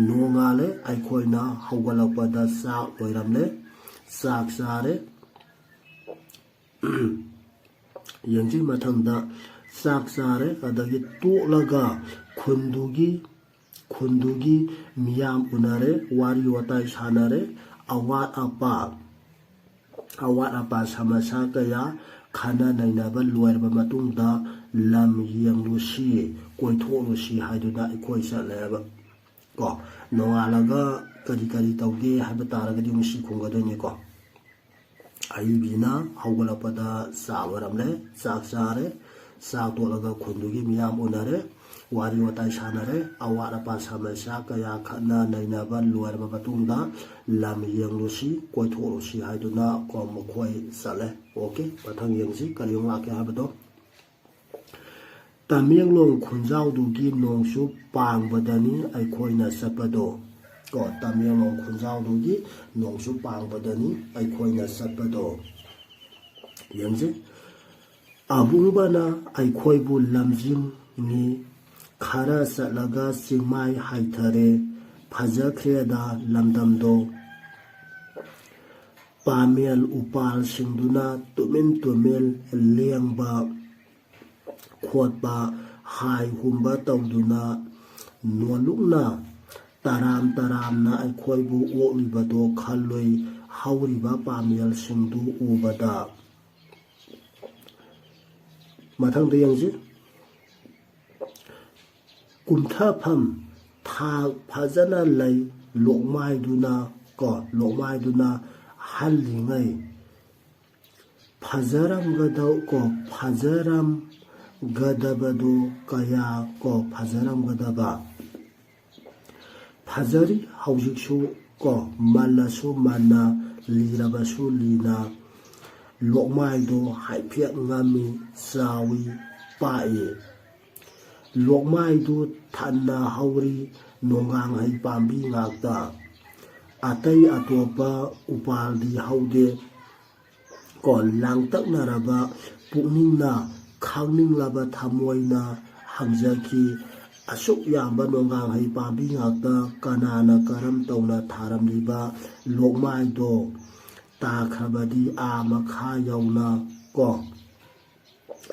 ꯅꯣꯡꯉꯥꯜꯂꯦ, ꯑꯩꯈꯣꯏꯅ ꯍꯧꯒꯠꯂꯛꯄꯗ ꯆꯥꯛ ꯂꯣꯏꯔꯝꯂꯦ, ꯆꯥꯛ ꯆꯥꯔꯦ꯫ ꯌꯦꯡꯁꯤ ꯃꯊꯪꯗ, ꯆꯥꯛ ꯆꯥꯔꯦ, ꯑꯗꯒꯤ ꯇꯣꯛꯂꯒ ꯈꯨꯟꯗꯨꯒꯤ, ꯈꯨꯟꯗꯨꯒꯤ ꯃꯤꯌꯥꯝ ꯎꯅꯔꯦ, ꯋꯥꯔꯤ ꯋꯥꯇꯥꯏ ꯁꯥꯟꯅꯔꯦ, ꯑꯋꯥꯠ ꯑꯄꯥ, ꯑꯋꯥꯠ ꯑꯄꯥ ꯁꯃꯁ꯭ꯌꯥ ꯀꯌꯥ ꯈꯟꯅ ꯅꯩꯅꯕ ꯂꯣꯏꯔꯕ ꯃꯇꯨꯡꯗ ꯂꯝ ꯌꯦꯡꯂꯨꯁꯤ, ꯀꯣꯏꯊꯣꯛꯂꯨꯁꯤ ꯍꯥꯏꯗꯨꯅ ꯑꯩꯈꯣꯏ ꯆꯠꯂꯦꯕ꯫ ꯀꯣ, ꯅꯣꯡꯉꯥꯜꯂꯒ ꯀꯔꯤ ꯀꯔꯤ ꯇꯧꯒꯦ ꯍꯥꯏꯕ ꯇꯥꯔꯒꯗꯤ ꯑꯃꯨꯛ ꯁꯤ ꯈꯨꯝꯒꯗꯣꯏꯅꯤꯀꯣ꯫ ꯑꯏꯕꯤꯅ ꯍꯧꯒꯠꯂꯛꯄꯗ ꯆꯥꯛ ꯂꯣꯏꯔꯝꯂꯦ, ꯆꯥꯛ ꯆꯥꯔꯦ, ꯆꯥꯛ ꯇꯣꯠꯂꯒ ꯈꯨꯟꯗꯨꯒꯤ ꯃꯤꯌꯥꯝ ꯎꯅꯔꯦ, ꯋꯥꯔꯤ ꯋꯥꯇꯥꯏ ꯁꯥꯟꯅꯔꯦ, ꯑꯋꯥꯠ ꯑꯄꯥ ꯁꯃꯁ꯭ꯌꯥ ꯀꯌꯥ ꯈꯠꯅ ꯅꯩꯅꯕ ꯂꯣꯏꯔꯕ ꯃꯇꯨꯡꯗ ꯂꯝ ꯌꯦꯡꯂꯨꯁꯤ, ꯀꯣꯏꯊꯣꯛꯂꯨꯁꯤ ꯍꯥꯏꯗꯨꯅ ꯀꯣ ꯃꯈꯣꯏ ꯆꯠꯂꯦ꯫ ꯑꯣꯀꯦ, ꯃꯊꯪ ꯌꯦꯡꯁꯤ ꯀꯔꯤ ꯑꯃꯨꯛ ꯂꯥꯛꯀꯦ ꯍꯥꯏꯕꯗꯣ꯫ ꯇꯃꯦꯡꯂꯣꯡ ꯈꯨꯟꯖꯥꯎꯗꯨꯒꯤ ꯅꯣꯡꯁꯨ ꯄꯥꯡꯕꯗꯅꯤ ꯑꯩꯈꯣꯏꯅ ꯆꯠꯄꯗꯣ꯫ ꯀꯣ, ꯇꯃꯦꯡꯂꯣꯡ ꯈꯨꯟꯖꯥꯎꯗꯨꯒꯤ ꯅꯣꯡꯁꯨ ꯄꯥꯡꯕꯗꯅꯤ ꯑꯩꯈꯣꯏꯅ ꯆꯠꯄꯗꯣ꯫ ꯌꯦꯡꯁꯤ꯫ ꯑꯕꯨꯡꯕꯅ ꯑꯩꯈꯣꯏꯕꯨ ꯂꯝꯖꯤꯡꯉꯤ꯫ ꯈꯔ ꯆꯠꯂꯒ ꯆꯤꯡꯃꯥꯏ ꯍꯥꯏꯊꯔꯦ꯫ ꯐꯖꯈ꯭ꯔꯦꯗ ꯂꯝꯗꯝꯗꯣ꯫ ꯄꯥꯃꯦꯜ ꯎꯄꯥꯜꯁꯤꯡꯗꯨꯅ ꯇꯨꯃꯤꯟ ꯇꯨꯃꯤꯟ ꯂꯦꯡꯕ ꯈꯣꯠꯄ, ꯍꯥꯏ ꯍꯨꯝꯕ ꯇꯧꯗꯨꯅ ꯅꯣꯜꯂꯨꯛꯅ ꯇꯔꯥꯝ ꯇꯔꯥꯝꯅ ꯑꯩꯈꯣꯏꯕꯨ ꯑꯣꯛꯂꯤꯕꯗꯣ ꯈꯜꯂꯨꯏ꯫ ꯍꯧꯔꯤꯕ ꯄꯥꯃꯦꯜꯁꯤꯡꯗꯨ ꯎꯕꯗ꯫ ꯃꯊꯪꯗ ꯌꯦꯡꯁꯤ꯫ ꯀꯨꯝꯊꯐꯝ ꯊꯥꯛ ꯐꯖꯅ ꯂꯩ꯫ ꯂꯣꯛꯃꯥꯏꯗꯨꯅ ꯀꯣ, ꯂꯣꯛꯃꯥꯏꯗꯨꯅ ꯍꯜꯂꯤꯉꯩ ꯐꯖꯔꯝꯒꯗꯧ ꯀꯣ, ꯐꯖꯔꯝꯒꯗꯕꯗꯣ ꯀꯌꯥ ꯀꯣ, ꯐꯖꯔꯝꯒꯗꯕ꯫ ꯐꯖꯔꯤ ꯍꯧꯖꯤꯛꯁꯨ ꯀꯣ, ꯃꯜꯂꯁꯨ ꯃꯟꯅ, ꯂꯤꯔꯕꯁꯨ ꯂꯤꯅ꯫ ꯂꯣꯛꯃꯥꯏꯗꯣ ꯍꯥꯏꯐꯦꯠ ꯉꯝꯃꯤ, ꯆꯥꯎꯏ, ꯄꯥꯛꯏ꯫ ꯂꯣꯛꯃꯥꯏꯗꯨ ꯊꯟꯅ ꯍꯧꯔꯤ, ꯅꯣꯡꯒꯥꯡꯍꯩ ꯄꯥꯝꯕꯤ ꯉꯥꯛꯇ꯫ ꯑꯇꯩ ꯑꯇꯣꯞꯄ ꯎꯄꯥꯜꯗꯤ ꯍꯧꯗꯦ꯫ ꯀꯣ, ꯂꯥꯡꯇꯛꯅꯔꯕ ꯄꯨꯛꯅꯤꯡꯅ, ꯈꯪꯅꯤꯡꯂꯕ ꯊꯃꯣꯏꯅ ꯍꯪꯖꯈꯤ, "ꯑꯁꯨꯛ ꯌꯥꯝꯕ ꯅꯣꯡꯒꯥꯡꯍꯩ ꯄꯥꯝꯕꯤ ꯉꯥꯛꯇ ꯀꯅꯥꯅ ꯀꯔꯝ ꯇꯧꯅ ꯊꯥꯔꯝꯂꯤꯕ?" ꯂꯣꯛꯃꯥꯏꯗꯣ ꯇꯥꯈ꯭ꯔꯕꯗꯤ ꯑꯥ ꯃꯈꯥ ꯌꯧꯅ ꯀꯣ,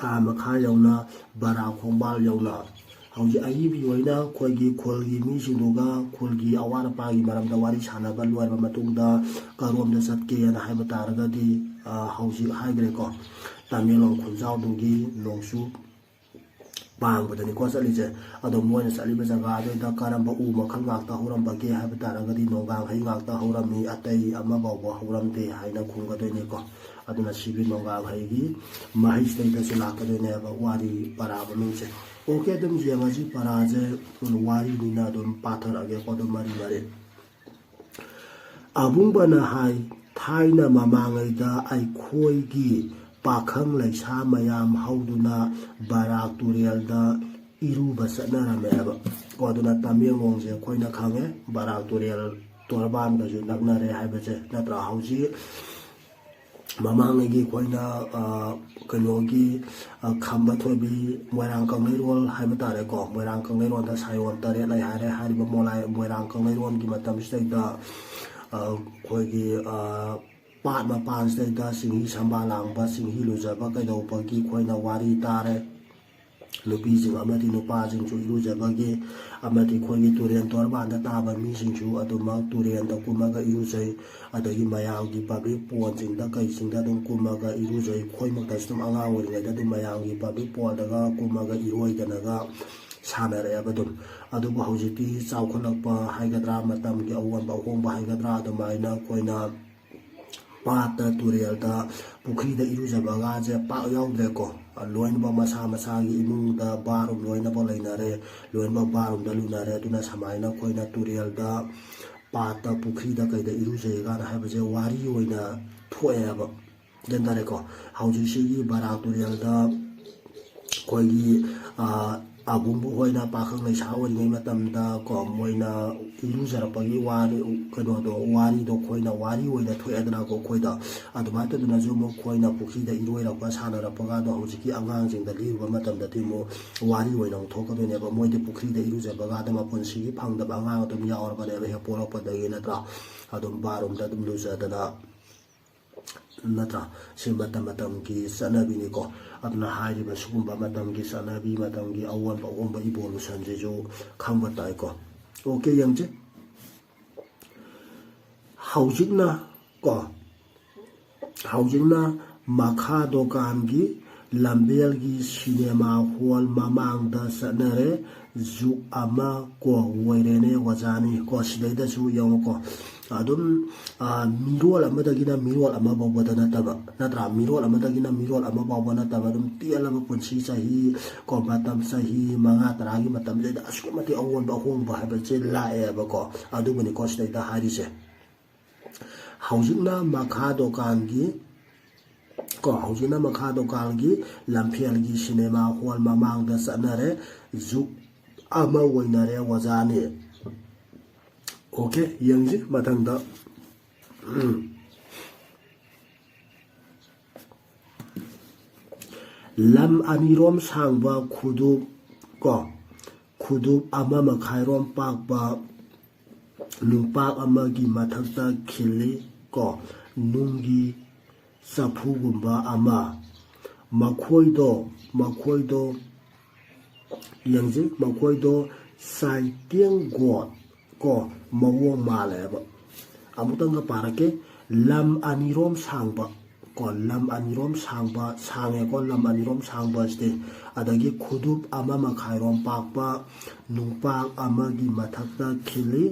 ꯑꯥ ꯃꯈꯥ ꯌꯧꯅ, ꯕꯔꯥ ꯈꯣꯡꯕꯥꯜ ꯌꯧꯅ꯫ ꯍꯧꯖꯤꯛ ꯑꯏꯕꯤ ꯑꯣꯏꯅ ꯑꯩꯈꯣꯏꯒꯤ ꯈꯨꯜꯒꯤ ꯃꯤꯁꯤꯡꯗꯨꯒ ꯈꯨꯜꯒꯤ ꯑꯋꯥꯠ ꯑꯄꯥꯒꯤ ꯃꯔꯝꯗ ꯋꯥꯔꯤ ꯁꯥꯟꯅꯕ ꯂꯣꯏꯔꯕ ꯃꯇꯨꯡꯗ ꯀꯔꯣꯝꯗ ꯆꯠꯀꯦꯅ ꯍꯥꯏꯕ ꯇꯥꯔꯒꯗꯤ, ꯑ, ꯍꯧꯖꯤꯛ ꯍꯥꯏꯈ꯭ꯔꯦꯀꯣ, ꯇꯃꯦꯡꯂꯣꯡ ꯈꯨꯟꯖꯥꯎꯗꯨꯒꯤ ꯅꯣꯡꯁꯨ ꯄꯥꯡꯕꯗꯅꯤꯀꯣ ꯆꯠꯂꯤꯁꯦ꯫ ꯑꯗꯣ ꯃꯣꯏꯅ ꯆꯠꯂꯤꯕ ꯖꯒꯥꯗꯨꯗ ꯀꯔꯝꯕ ꯎ ꯃꯈꯜ ꯉꯥꯛꯇ ꯍꯧꯔꯝꯕꯒꯦ ꯍꯥꯏꯕ ꯇꯥꯔꯒꯗꯤ ꯅꯣꯡꯒꯥꯡꯍꯩ ꯉꯥꯛꯇ ꯍꯧꯔꯝꯃꯤ, ꯑꯇꯩ ꯑꯃ ꯐꯥꯎꯕ ꯍꯧꯔꯝꯗꯦ ꯍꯥꯏꯅ ꯈꯨꯝꯒꯗꯣꯏꯅꯤꯀꯣ꯫ ꯑꯗꯨꯅ ꯁꯤꯒꯤ ꯅꯣꯡꯒꯥꯡꯍꯩꯒꯤ ꯃꯍꯩꯁꯤꯗꯩꯗꯁꯨ ꯂꯥꯛꯀꯗꯣꯏꯅꯦꯕ ꯋꯥꯔꯤ ꯄꯔꯥ ꯃꯃꯤꯡꯁꯦ꯫ ꯑꯣꯀꯦ, ꯑꯗꯨꯝ ꯌꯦꯡꯉꯁꯤ꯫ ꯄꯔꯥꯁꯦ ꯋꯥꯔꯤꯅꯤꯅ ꯑꯗꯨꯝ ꯄꯥꯊꯔꯛꯑꯒꯦꯀꯣ, ꯑꯗꯨꯝ ꯃꯔꯤ ꯃꯔꯤ꯫ ꯑꯕꯨꯡꯕꯅ ꯍꯥꯏ, ꯊꯥꯏꯅ ꯃꯃꯥꯡꯉꯩꯗ ꯑꯩꯈꯣꯏꯒꯤ ꯄꯥꯈꯪ ꯂꯩꯁꯥ ꯃꯌꯥꯝ ꯍꯧꯗꯨꯅ ꯕꯔꯥꯛ ꯇꯨꯔꯦꯜꯗ ꯏꯔꯨꯕ ꯆꯠꯅꯔꯝꯃꯦꯕ꯫ ꯀꯣ, ꯑꯗꯨꯅ ꯇꯃꯦꯡꯂꯣꯡꯁꯦ ꯑꯩꯈꯣꯏꯅ ꯈꯪꯉꯦ, ꯕꯔꯥꯛ ꯇꯨꯔꯦꯜ ꯇꯣꯔꯕꯥꯟꯒꯁꯨ ꯅꯛꯅꯔꯦ ꯍꯥꯏꯕꯁꯦ, ꯅꯠꯇ꯭ꯔꯥ? ꯍꯧꯖꯤꯛ ꯃꯃꯥꯡꯉꯩꯒꯤ ꯑꯩꯈꯣꯏꯅ, ꯑ, ꯀꯩꯅꯣꯒꯤ, ꯑ, ꯈꯝꯕ ꯊꯣꯏꯕꯤ, ꯃꯣꯏꯔꯥꯡ ꯀꯪꯂꯩꯔꯣꯜ ꯍꯥꯏꯕ ꯇꯥꯔꯦꯀꯣ, ꯃꯣꯏꯔꯥꯡ ꯀꯪꯂꯩꯔꯣꯜꯗ ꯁꯥꯌꯣꯟ ꯇꯔꯦꯠ ꯂꯩ ꯍꯥꯏꯔꯦ꯫ ꯍꯥꯏꯔꯤꯕ ꯃꯣꯂꯥꯏ-, ꯃꯣꯏꯔꯥꯡ ꯀꯪꯂꯩꯔꯣꯜꯒꯤ ꯃꯇꯝꯁꯤꯗꯩꯗ, ꯑ, ꯑꯩꯈꯣꯏꯒꯤ, ꯑ, ꯄꯥꯠ ꯃꯄꯥꯟꯁꯤꯗꯩꯗ ꯆꯤꯡꯍꯤ ꯁꯝꯕꯥ ꯂꯥꯡꯕ, ꯆꯤꯡꯍꯤ ꯂꯨꯖꯕ ꯀꯩꯗꯧꯕꯒꯤ ꯑꯩꯈꯣꯏꯅ ꯋꯥꯔꯤ ꯇꯥꯔꯦ꯫ ꯅꯨꯄꯤꯁꯤꯡ ꯑꯃꯗꯤ ꯅꯨꯄꯥꯁꯤꯡꯁꯨ ꯏꯔꯨꯖꯕꯒꯤ, ꯑꯃꯗꯤ ꯑꯩꯈꯣꯏꯒꯤ ꯇꯨꯔꯦꯟ ꯇꯣꯔꯕꯥꯟꯗ ꯇꯥꯕ ꯃꯤꯁꯤꯡꯁꯨ ꯑꯗꯨꯃꯛ ꯇꯨꯔꯦꯟꯗ ꯀꯨꯝꯃꯒ ꯏꯔꯨꯖꯩ꯫ ꯑꯗꯒꯤ ꯃꯌꯥꯝꯒꯤ ꯄꯕ꯭ꯂꯤꯛ ꯄꯣꯟꯁꯤꯡꯗ ꯀꯩꯁꯤꯡꯗ ꯑꯗꯨꯝ ꯀꯨꯝꯃꯒ ꯏꯔꯨꯖꯩ꯫ ꯑꯩꯈꯣꯏꯃꯛꯇꯁꯨ ꯑꯗꯨꯝ ꯑꯉꯥꯡ ꯑꯣꯏꯔꯤꯉꯩꯗ ꯑꯗꯨꯝ ꯃꯌꯥꯝꯒꯤ ꯄꯕ꯭ꯂꯤꯛ ꯄꯣꯟꯗꯒ ꯀꯨꯝꯃꯒ ꯏꯔꯣꯏꯗꯅꯒ ꯁꯥꯟꯅꯔꯛꯑꯦꯕ ꯑꯗꯨꯝ꯫ ꯑꯗꯨꯕꯨ ꯍꯧꯖꯤꯛꯇꯤ ꯆꯥꯎꯈꯠꯂꯛꯄ ꯍꯥꯏꯒꯗ꯭ꯔꯥ, ꯃꯇꯝꯒꯤ ꯑꯑꯣꯟꯕ ꯑꯍꯣꯡꯕ ꯍꯥꯏꯒꯗ꯭ꯔꯥ, ꯑꯗꯨꯃꯥꯏꯅ ꯑꯩꯈꯣꯏꯅ ꯄꯥꯠꯇ, ꯇꯨꯔꯦꯜꯗ, ꯄꯨꯈ꯭ꯔꯤꯗ ꯏꯔꯨꯖꯕꯒꯁꯦ ꯄꯥꯛ ꯌꯥꯎꯗ꯭ꯔꯦꯀꯣ꯫ ꯂꯣꯏꯅꯃꯛ ꯃꯁꯥ ꯃꯁꯥꯒꯤ ꯏꯃꯨꯡꯗ ꯕꯥꯔꯨꯝ ꯂꯣꯏꯅꯃꯛ ꯂꯩꯅꯔꯦ, ꯂꯣꯏꯅꯃꯛ ꯕꯥꯔꯨꯝꯗ ꯂꯨꯅꯔꯦ꯫ ꯑꯗꯨꯅ ꯁꯨꯃꯥꯏꯅ ꯑꯩꯈꯣꯏꯅ ꯇꯨꯔꯦꯜꯗ, ꯄꯥꯠꯇ, ꯄꯨꯈ꯭ꯔꯤꯗ ꯀꯩꯗ ꯏꯔꯨꯖꯩ ꯀꯥꯏꯅ ꯍꯥꯏꯕꯁꯦ ꯋꯥꯔꯤ ꯑꯣꯏꯅ ꯊꯣꯛꯑꯦꯕ꯫ ꯒ꯭ꯌꯥꯟ ꯇꯥꯔꯦꯀꯣ? ꯍꯧꯖꯤꯛꯁꯤꯒꯤ ꯕꯔꯥꯛ ꯇꯨꯔꯦꯜꯗ ꯑꯩꯈꯣꯏꯒꯤ, ꯑ, ꯑꯕꯨꯡꯕꯨ ꯍꯣꯏꯅ ꯄꯥꯈꯪ ꯂꯩꯁꯥ ꯑꯣꯏꯔꯤꯉꯩ ꯃꯇꯝꯗ ꯀꯣ, ꯃꯣꯏꯅ ꯏꯔꯨꯖꯔꯛꯄꯒꯤ ꯋꯥꯔꯤ, ꯀꯩꯅꯣꯗꯣ, ꯋꯥꯔꯤꯗꯣ ꯑꯩꯈꯣꯏꯅ ꯋꯥꯔꯤ ꯑꯣꯏꯅ ꯊꯣꯛꯑꯦꯗꯅꯀꯣ ꯑꯩꯈꯣꯏꯗ꯫ ꯑꯗꯨꯃꯥꯏꯅ ꯇꯧꯗꯅꯁꯨ ꯑꯃꯨꯛ ꯑꯩꯈꯣꯏꯅ ꯄꯨꯈ꯭ꯔꯤꯗ ꯏꯔꯣꯏꯔꯛꯄ, ꯁꯥꯟꯅꯔꯛꯄꯒꯗꯣ ꯍꯧꯖꯤꯛꯀꯤ ꯑꯉꯥꯡꯁꯤꯡꯗ ꯂꯤꯔꯨꯕ ꯃꯇꯝꯗꯗꯤ ꯑꯃꯨꯛ ꯋꯥꯔꯤ ꯑꯣꯏꯅ ꯑꯃꯨꯛ ꯊꯣꯛꯀꯗꯣꯏꯅꯦꯕ꯫ ꯃꯣꯏꯗꯤ ꯄꯨꯈ꯭ꯔꯤꯗ ꯏꯔꯨꯖꯕꯒꯗ ꯃꯄꯨꯟꯁꯤꯒꯤ ꯐꯪꯗꯕ ꯑꯉꯥꯡ ꯑꯗꯨꯝ ꯌꯥꯎꯔꯕꯅꯦꯕ ꯍꯦꯛ ꯄꯣꯛꯂꯛꯄꯗꯒꯤ, ꯅꯠꯇ꯭ꯔꯥ? ꯑꯗꯨꯝ ꯕꯥꯔꯨꯝꯗ ꯑꯗꯨꯝ ꯂꯨꯖꯗꯅ, ꯅꯠꯇ꯭ꯔꯥ? ꯁꯤ ꯃꯇꯝ ꯃꯇꯝꯒꯤ ꯆꯠꯅꯕꯤꯅꯤꯀꯣ꯫ ꯑꯗꯨꯅ ꯍꯥꯏꯔꯤꯕ ꯁꯤꯒꯨꯝꯕ ꯃꯇꯝꯒꯤ ꯆꯠꯅꯕꯤ, ꯃꯇꯝꯒꯤ ꯑꯑꯣꯟꯕ ꯑꯍꯣꯡꯕ evolutionꯁꯤꯁꯨ ꯈꯪꯕ ꯇꯥꯏꯀꯣ꯫ ꯑꯣꯀꯦ, ꯌꯦꯡꯁꯦ꯫ ꯍꯧꯖꯤꯛꯅ ꯀꯣ, ꯍꯧꯖꯤꯛꯅ ꯃꯈꯥ ꯗꯨꯀꯥꯟꯒꯤ ꯂꯝꯕꯦꯜꯒꯤ ꯁꯤꯅꯦꯃꯥ ꯍꯣꯜ ꯃꯃꯥꯡꯗ ꯆꯠꯅꯔꯦ꯫ ꯖꯨꯛ ꯑꯃ ꯀꯣ ꯑꯣꯏꯔꯦꯅꯦ ꯑꯣꯖꯥꯅꯤ ꯀꯣ꯫ ꯁꯤꯗꯩꯗꯁꯨ ꯌꯦꯡꯉꯨꯀꯣ, ꯑꯗꯨꯝ, ꯑ, ꯃꯤꯔꯣꯜ ꯑꯃꯗꯒꯤꯅ ꯃꯤꯔꯣꯜ ꯑꯃ ꯐꯥꯎꯕꯗ ꯅꯠꯇꯕ, ꯅꯠꯇ꯭ꯔꯥ? ꯃꯤꯔꯣꯜ ꯑꯃꯗꯒꯤꯅ ꯃꯤꯔꯣꯜ ꯑꯃ ꯐꯥꯎꯕ ꯅꯠꯇꯕ, ꯑꯗꯨꯝ ꯇꯦꯜꯂꯕ ꯄꯨꯟꯁꯤ ꯆꯍꯤ ꯀꯣ, ꯃꯇꯝ ꯆꯍꯤ ꯃꯉꯥ ꯇꯔꯥꯒꯤ ꯃꯇꯝꯁꯤꯗ ꯑꯁꯨꯛꯀꯤ ꯃꯇꯤꯛ ꯑꯑꯣꯟꯕ ꯑꯍꯣꯡꯕ ꯍꯥꯏꯕꯁꯦ ꯂꯥꯛꯑꯦꯕꯀꯣ꯫ ꯑꯗꯨꯕꯨꯅꯤꯀꯣ ꯁꯤꯗꯩꯗ ꯍꯥꯏꯔꯤꯁꯦ꯫ ꯍꯧꯖꯤꯛꯅ ꯃꯈꯥ ꯗꯨꯀꯥꯟꯒꯤ ꯀꯣ, ꯍꯧꯖꯤꯛꯅ ꯃꯈꯥ ꯗꯨꯀꯥꯟꯒꯤ ꯂꯝꯐꯦꯜꯒꯤ ꯁꯤꯅꯦꯃꯥ ꯍꯣꯜ ꯃꯃꯥꯡꯗ ꯆꯠꯅꯔꯦ꯫ ꯖꯨꯛ ꯑꯃ ꯑꯣꯏꯅꯔꯦ ꯑꯣꯖꯥꯅꯤ꯫ ꯑꯣꯀꯦ, ꯌꯦꯡꯁꯤ ꯃꯊꯪꯗ꯫ ꯎꯝ꯫ ꯂꯝ ꯑꯅꯤꯔꯣꯝ ꯁꯥꯡꯕ ꯈꯨꯗꯨꯞ ꯀꯣ, ꯈꯨꯗꯨꯞ ꯑꯃ ꯃꯈꯥꯏꯔꯣꯝ ꯄꯥꯛꯄ ꯅꯨꯡꯄꯥꯛ ꯑꯃꯒꯤ ꯃꯊꯛꯇ ꯈꯤꯜꯂꯤ ꯀꯣ, ꯅꯨꯡꯒꯤ ꯆꯐꯨꯒꯨꯝꯕ ꯑꯃ꯫ ꯃꯈꯣꯏꯗꯣ, ꯃꯈꯣꯏꯗꯣ, ꯌꯦꯡꯁꯤ, ꯃꯈꯣꯏꯗꯣ ꯆꯥꯏꯇꯦꯡꯒꯣꯠ ꯀꯣ ꯃꯑꯣꯡ ꯃꯥꯜꯂꯦꯕ꯫ ꯑꯃꯨꯛꯇꯪꯒ ꯄꯥꯔꯛꯀꯦ꯫ ꯂꯝ ꯑꯅꯤꯔꯣꯝ ꯁꯥꯡꯕ ꯀꯣ, ꯂꯝ ꯑꯅꯤꯔꯣꯝ ꯁꯥꯡꯕ, ꯁꯥꯡꯉꯦꯀꯣ, ꯂꯝ ꯑꯅꯤꯔꯣꯝ ꯁꯥꯡꯕ ꯑꯁꯤꯗꯤ꯫ ꯑꯗꯒꯤ ꯈꯨꯗꯨꯞ ꯑꯃ ꯃꯈꯥꯏꯔꯣꯝ ꯄꯥꯛꯄ ꯅꯨꯡꯄꯥꯛ ꯑꯃꯒꯤ ꯃꯊꯛꯇ ꯈꯤꯜꯂꯤ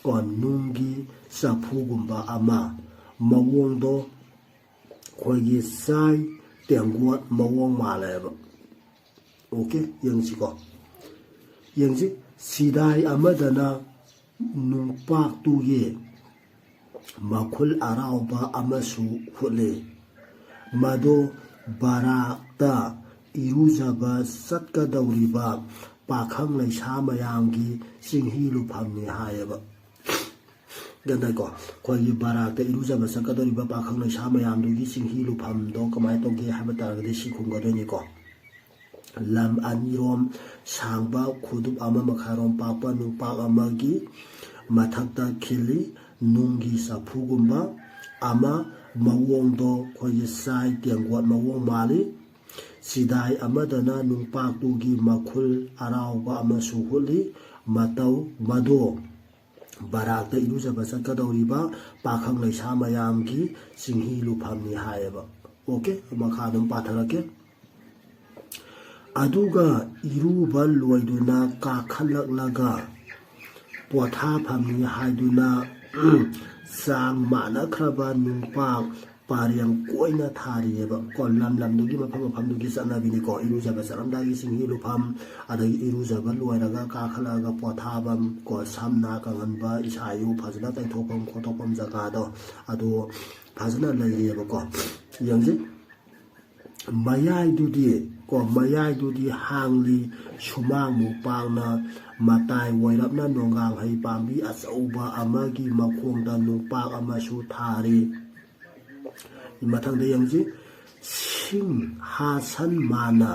ꯀꯣ, ꯅꯨꯡꯒꯤ ꯆꯐꯨꯒꯨꯝꯕ ꯑꯃ꯫ ꯃꯑꯣꯡꯗꯣ ꯑꯩꯈꯣꯏꯒꯤ ꯆꯥꯏ ꯇꯦꯡꯒꯣꯠ ꯃꯑꯣꯡ ꯃꯥꯜꯂꯦꯕ꯫ ꯑꯣꯀꯦ, ꯌꯦꯡꯁꯤꯀꯣ꯫ ꯌꯦꯡꯁꯤ, ꯁꯤꯗꯥꯏ ꯑꯃꯗꯅ ꯅꯨꯡꯄꯥꯛꯇꯨꯒꯤ ꯃꯈꯨꯜ ꯑꯔꯥꯎꯕ ꯑꯃꯁꯨ ꯍꯨꯠꯂꯤ꯫ ꯃꯗꯨ ꯕꯔꯥꯛꯇ ꯏꯔꯨꯖꯕ ꯆꯠꯀꯗꯧꯔꯤꯕ ꯄꯥꯈꯪ ꯂꯩꯁꯥ ꯃꯌꯥꯝꯒꯤ ꯆꯤꯡꯍꯤ ꯂꯨꯐꯝꯅꯤ ꯍꯥꯏꯌꯦꯕ꯫ ꯒ꯭ꯌꯥꯟ ꯇꯥꯏꯀꯣ? ꯑꯩꯈꯣꯏꯒꯤ ꯕꯔꯥꯛꯇ ꯏꯔꯨꯖꯕ ꯆꯠꯀꯗꯧꯔꯤꯕ ꯄꯥꯈꯪ ꯂꯩꯁꯥ ꯃꯌꯥꯝꯗꯨꯒꯤ ꯆꯤꯡꯍꯤ ꯂꯨꯐꯝꯗꯣ ꯀꯃꯥꯏꯅ ꯇꯧꯒꯦ ꯍꯥꯏꯕ ꯇꯥꯔꯒꯗꯤ ꯁꯤ ꯈꯨꯝꯒꯗꯣꯏꯅꯤꯀꯣ꯫ ꯂꯝ ꯑꯅꯤꯔꯣꯝ ꯁꯥꯡꯕ ꯈꯨꯗꯨꯞ ꯑꯃ ꯃꯈꯥꯏꯔꯣꯝ ꯄꯥꯛꯄ ꯅꯨꯡꯄꯥꯛ ꯑꯃꯒꯤ ꯃꯊꯛꯇ ꯈꯤꯜꯂꯤ ꯅꯨꯡꯒꯤ ꯆꯐꯨꯒꯨꯝꯕ ꯑꯃ, ꯃꯑꯣꯡꯗꯣ ꯑꯩꯈꯣꯏꯒꯤ ꯆꯥꯏ ꯇꯦꯡꯒꯣꯠ ꯃꯑꯣꯡ ꯃꯥꯜꯂꯤ꯫ ꯁꯤꯗꯥꯏ ꯑꯃꯗꯅ ꯅꯨꯡꯄꯥꯛꯇꯨꯒꯤ ꯃꯈꯨꯜ ꯑꯔꯥꯎꯕ ꯑꯃꯁꯨ ꯍꯨꯠꯂꯤ꯫ ꯃꯇꯧ ꯃꯗꯣ ꯕꯔꯥꯛꯇ ꯏꯔꯨꯖꯕ ꯆꯠꯀꯗꯧꯔꯤꯕ ꯄꯥꯈꯪ ꯂꯩꯁꯥ ꯃꯌꯥꯝꯒꯤ ꯆꯤꯡꯍꯤ ꯂꯨꯐꯝꯅꯤ ꯍꯥꯏꯌꯦꯕ꯫ ꯑꯣꯀꯦ, ꯃꯈꯥ ꯑꯗꯨꯝ ꯄꯥꯊꯔꯛꯀꯦ꯫ ꯑꯗꯨꯒ ꯏꯔꯨꯕ ꯂꯣꯏꯗꯨꯅ ꯀꯥꯈꯠꯂꯛꯂꯒ ꯄꯣꯊꯥꯐꯝꯅꯤ ꯍꯥꯏꯗꯨꯅ ꯆꯥꯡ ꯃꯥꯟꯅꯈ꯭ꯔꯕ ꯅꯨꯡꯄꯥꯛ ꯄꯔꯦꯡ ꯀꯣꯏꯅ ꯊꯥꯔꯤꯑꯕ ꯀꯣ꯫ ꯂꯝ ꯂꯝꯗꯨꯒꯤ, ꯃꯐꯝ ꯃꯐꯝꯗꯨꯒꯤ ꯆꯠꯅꯕꯤꯅꯤꯀꯣ꯫ ꯏꯔꯨꯖꯕ ꯆꯠꯂꯝꯗꯥꯏꯒꯤ ꯆꯤꯡꯍꯤ ꯂꯨꯐꯝ, ꯑꯗꯒꯤ ꯏꯔꯨꯖꯕ ꯂꯣꯏꯔꯒ ꯀꯥꯈꯠꯂꯛꯑꯒ ꯄꯣꯊꯥꯐꯝ ꯀꯣ, ꯁꯝ ꯅꯥ ꯀꯪꯍꯟꯕ, ꯏꯁꯥ ꯏꯔꯨ ꯐꯖꯅ ꯇꯩꯊꯣꯛꯐꯝ ꯈꯣꯠꯇꯣꯛꯐꯝ ꯖꯒꯥꯗꯣ ꯑꯗꯨ ꯐꯖꯅ ꯂꯩꯔꯤꯑꯕꯀꯣ꯫ ꯌꯦꯡꯁꯤ꯫ ꯃꯌꯥꯏꯗꯨꯗꯤ ꯀꯣ, ꯃꯌꯥꯏꯗꯨꯗꯤ ꯍꯥꯡꯂꯤ, ꯁꯨꯃꯥꯡ ꯃꯨꯛꯄꯥꯛꯅ ꯃꯇꯥꯏ ꯑꯣꯏꯔꯞꯅ ꯅꯣꯡꯒꯥꯡ ꯍꯩ ꯄꯥꯝꯕꯤ ꯑꯆꯧꯕ ꯑꯃꯒꯤ ꯃꯈꯣꯡꯗ ꯅꯨꯡꯄꯥꯛ ꯑꯃꯁꯨ ꯊꯥꯔꯤ꯫ ꯃꯊꯪꯗ ꯌꯦꯡꯁꯤ꯫ ꯁꯤꯡꯍꯥꯁꯟ ꯃꯥꯅ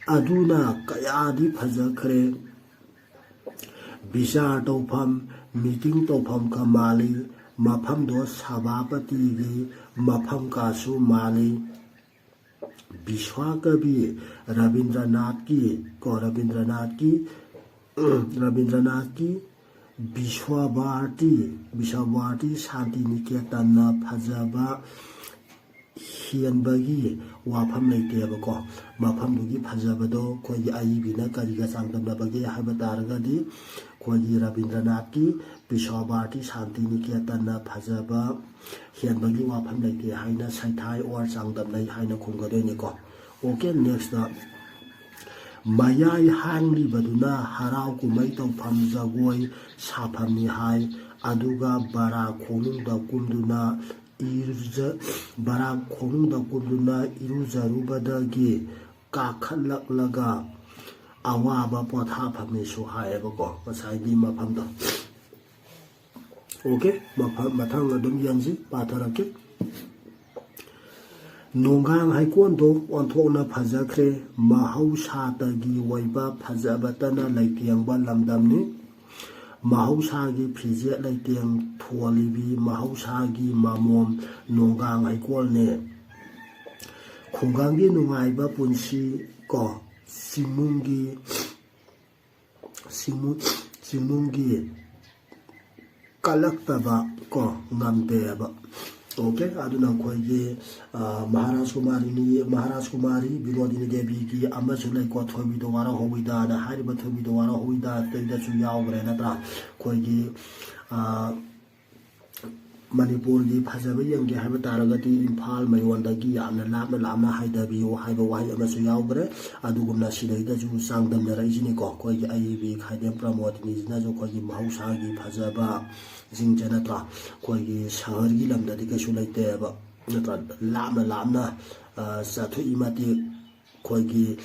ꯑꯗꯨꯅ ꯀꯌꯥꯗꯤ ꯐꯖꯈ꯭ꯔꯦ꯫ ꯕꯤꯆꯥꯔ ꯇꯧꯐꯝ, ꯃꯤꯇꯤꯡ ꯇꯧꯐꯝꯒ ꯃꯥꯜꯂꯤ꯫ ꯃꯐꯝꯗꯣ ꯁꯚꯥꯄꯇꯤꯒꯤ ꯃꯐꯝꯒꯁꯨ ꯃꯥꯜꯂꯤ꯫ ꯕꯤꯁ꯭ꯋꯥꯀꯕꯤ ꯔꯕꯤꯟꯗ꯭ꯔꯅꯥꯊꯀꯤ ꯀꯣ, ꯔꯕꯤꯟꯗ꯭ꯔꯅꯥꯊꯀꯤ ꯔꯕꯤꯟꯗ꯭ꯔꯅꯥꯊꯀꯤ ꯕꯤꯁ꯭ꯋꯥꯚꯥꯔꯇꯤ, ꯕꯤꯁ꯭ꯋꯥꯚꯥꯔꯇꯤ ꯁꯥꯟꯇꯤ ꯅꯤꯀꯦꯇꯟꯅ ꯐꯖꯕ ꯍꯦꯟꯕꯒꯤ ꯋꯥꯐꯝ ꯂꯩꯇꯦꯕꯀꯣ꯫ ꯃꯐꯝꯗꯨꯒꯤ ꯐꯖꯕꯗꯣ ꯑꯩꯈꯣꯏꯒꯤ ꯑꯏꯕꯤꯅ ꯀꯔꯤꯒ ꯆꯥꯡꯗꯝꯅꯕꯒꯦ ꯍꯥꯏꯕ ꯇꯥꯔꯒꯗꯤ, ꯑꯩꯈꯣꯏꯒꯤ ꯔꯕꯤꯟꯗ꯭ꯔꯅꯥꯊꯀꯤ ꯕꯤꯁ꯭ꯋꯥꯚꯥꯔꯇꯤ ꯁꯥꯟꯇꯤ ꯅꯤꯀꯦꯇꯟꯅ ꯐꯖꯕ ꯍꯦꯟꯕꯒꯤ ꯋꯥꯐꯝ ꯂꯩꯇꯦ ꯍꯥꯏꯅ ꯁꯩꯊꯥꯏ or ꯆꯥꯡꯗꯝꯅꯩ ꯍꯥꯏꯅ ꯈꯨꯝꯒꯗꯣꯏꯅꯤꯀꯣ꯫ Okay, next꯫ ꯃꯌꯥꯏ ꯍꯥꯡꯂꯤꯕꯗꯨꯅ ꯍꯔꯥꯎ ꯀꯨꯝꯍꯩ ꯇꯧꯐꯝ, ꯖꯒꯣꯏ ꯁꯥꯐꯝꯅꯤ ꯍꯥꯏ꯫ ꯑꯗꯨꯒ ꯕꯔꯥꯛ ꯈꯣꯡꯅꯨꯡꯗ ꯀꯨꯝꯗꯨꯅ ꯏꯔꯨꯖ-, ꯕꯔꯥꯛ ꯈꯣꯡꯅꯨꯡꯗ ꯀꯨꯝꯗꯨꯅ ꯏꯔꯨꯖꯔꯨꯕꯗꯒꯤ ꯀꯥꯈꯠꯂꯛꯂꯒ ꯑꯋꯥꯕ ꯄꯣꯊꯥꯐꯝꯅꯤꯁꯨ ꯍꯥꯏꯌꯦꯕꯀꯣ, ꯉꯁꯥꯏꯒꯤ ꯃꯐꯝꯗꯣ꯫ Okay, ꯃꯐꯝ, ꯃꯊꯪ ꯑꯗꯨꯝ ꯌꯦꯡꯁꯤ, ꯄꯥꯊꯔꯛꯀꯦ꯫ ꯅꯣꯡꯒꯥꯡ ꯍꯩꯀꯣꯜꯗꯣ ꯑꯣꯟꯊꯣꯛꯅ ꯐꯖꯈ꯭ꯔꯦ꯫ ꯃꯍꯧꯁꯥꯇꯒꯤ ꯑꯣꯏꯕ ꯐꯖꯕꯇꯅ ꯂꯩꯇꯦꯡꯕ ꯂꯝꯗꯝꯅꯤ꯫ ꯃꯍꯧꯁꯥꯒꯤ ꯐꯤꯖꯦꯠ ꯂꯩꯇꯦꯡ ꯊꯣꯜꯂꯤꯕꯤ ꯃꯍꯧꯁꯥꯒꯤ ꯃꯃꯣꯝ ꯅꯣꯡꯒꯥꯡ ꯍꯩꯀꯣꯜꯅꯦ꯫ ꯈꯨꯡꯒꯪꯒꯤ ꯅꯨꯡꯉꯥꯏꯕ ꯄꯨꯟꯁꯤ ꯀꯣ, ꯆꯤꯡꯅꯨꯡꯒꯤ ꯆꯤꯡꯅꯨꯡ-, ꯆꯤꯡꯅꯨꯡꯒꯤ ꯀꯜꯂꯛꯇꯕ ꯀꯣ ꯉꯝꯗꯦꯕ꯫ Okay, ꯑꯗꯨꯅ ꯑꯩꯈꯣꯏꯒꯤ, ꯑ, ꯃꯍꯥꯔꯥꯖ ꯀꯨꯃꯥꯔꯤꯅꯤ, ꯃꯍꯥꯔꯥꯖ ꯀꯨꯃꯥꯔꯤ ꯕꯤꯅꯣꯗꯤꯅꯤ ꯗꯦꯕꯤꯒꯤ ꯑꯃꯁꯨ ꯂꯩꯀꯣ, ꯊꯣꯏꯕꯤꯗꯣ ꯋꯥꯔꯍꯧꯏꯗꯥꯅ ꯍꯥꯏꯔꯤꯕ ꯊꯣꯏꯕꯤꯗꯣ ꯋꯥꯔꯍꯧꯏꯗꯥ ꯑꯇꯩꯗꯁꯨ ꯌꯥꯎꯈ꯭ꯔꯦ ꯅꯠꯇ꯭ꯔꯥ? ꯑꯩꯈꯣꯏꯒꯤ, ꯑ, ꯃꯅꯤꯄꯨꯔꯒꯤ ꯐꯖꯕ ꯌꯦꯡꯒꯦ ꯍꯥꯏꯕ ꯇꯥꯔꯒꯗꯤ ꯏꯝꯐꯥꯜ ꯃꯌꯣꯟꯗꯒꯤ ꯌꯥꯝꯅ ꯂꯥꯞꯅ ꯂꯥꯞꯅ ꯍꯥꯏꯊꯕꯤꯌꯨ ꯍꯥꯏꯕ ꯋꯥꯍꯩ ꯑꯃꯁꯨ ꯌꯥꯎꯈ꯭ꯔꯦ꯫ ꯑꯗꯨꯒꯨꯝꯅ ꯁꯤꯗꯩꯗꯁꯨ ꯆꯥꯡꯗꯝꯅꯔꯛꯏꯁꯤꯅꯤꯀꯣ꯫ ꯑꯩꯈꯣꯏꯒꯤ ꯑꯏꯕꯤ ꯈꯥꯏꯗꯦꯝ ꯄ꯭ꯔꯃꯣꯗꯤꯅꯤꯁꯤꯅꯁꯨ ꯑꯩꯈꯣꯏꯒꯤ ꯃꯍꯧꯁꯥꯒꯤ ꯐꯖꯕꯁꯤꯡꯁꯦ ꯅꯠꯇ꯭ꯔꯥ, ꯑꯩꯈꯣꯏꯒꯤ ꯁꯍꯔꯒꯤ ꯂꯝꯗꯗꯤ ꯀꯩꯁꯨ ꯂꯩꯇꯦꯕ꯫ ꯅꯠꯇ꯭ꯔꯥ, ꯂꯥꯞꯅ ꯂꯥꯞꯅ, ꯑ, ꯆꯠꯊꯣꯛꯏ ꯃꯇꯤꯛ ꯑꯩꯈꯣꯏꯒꯤ,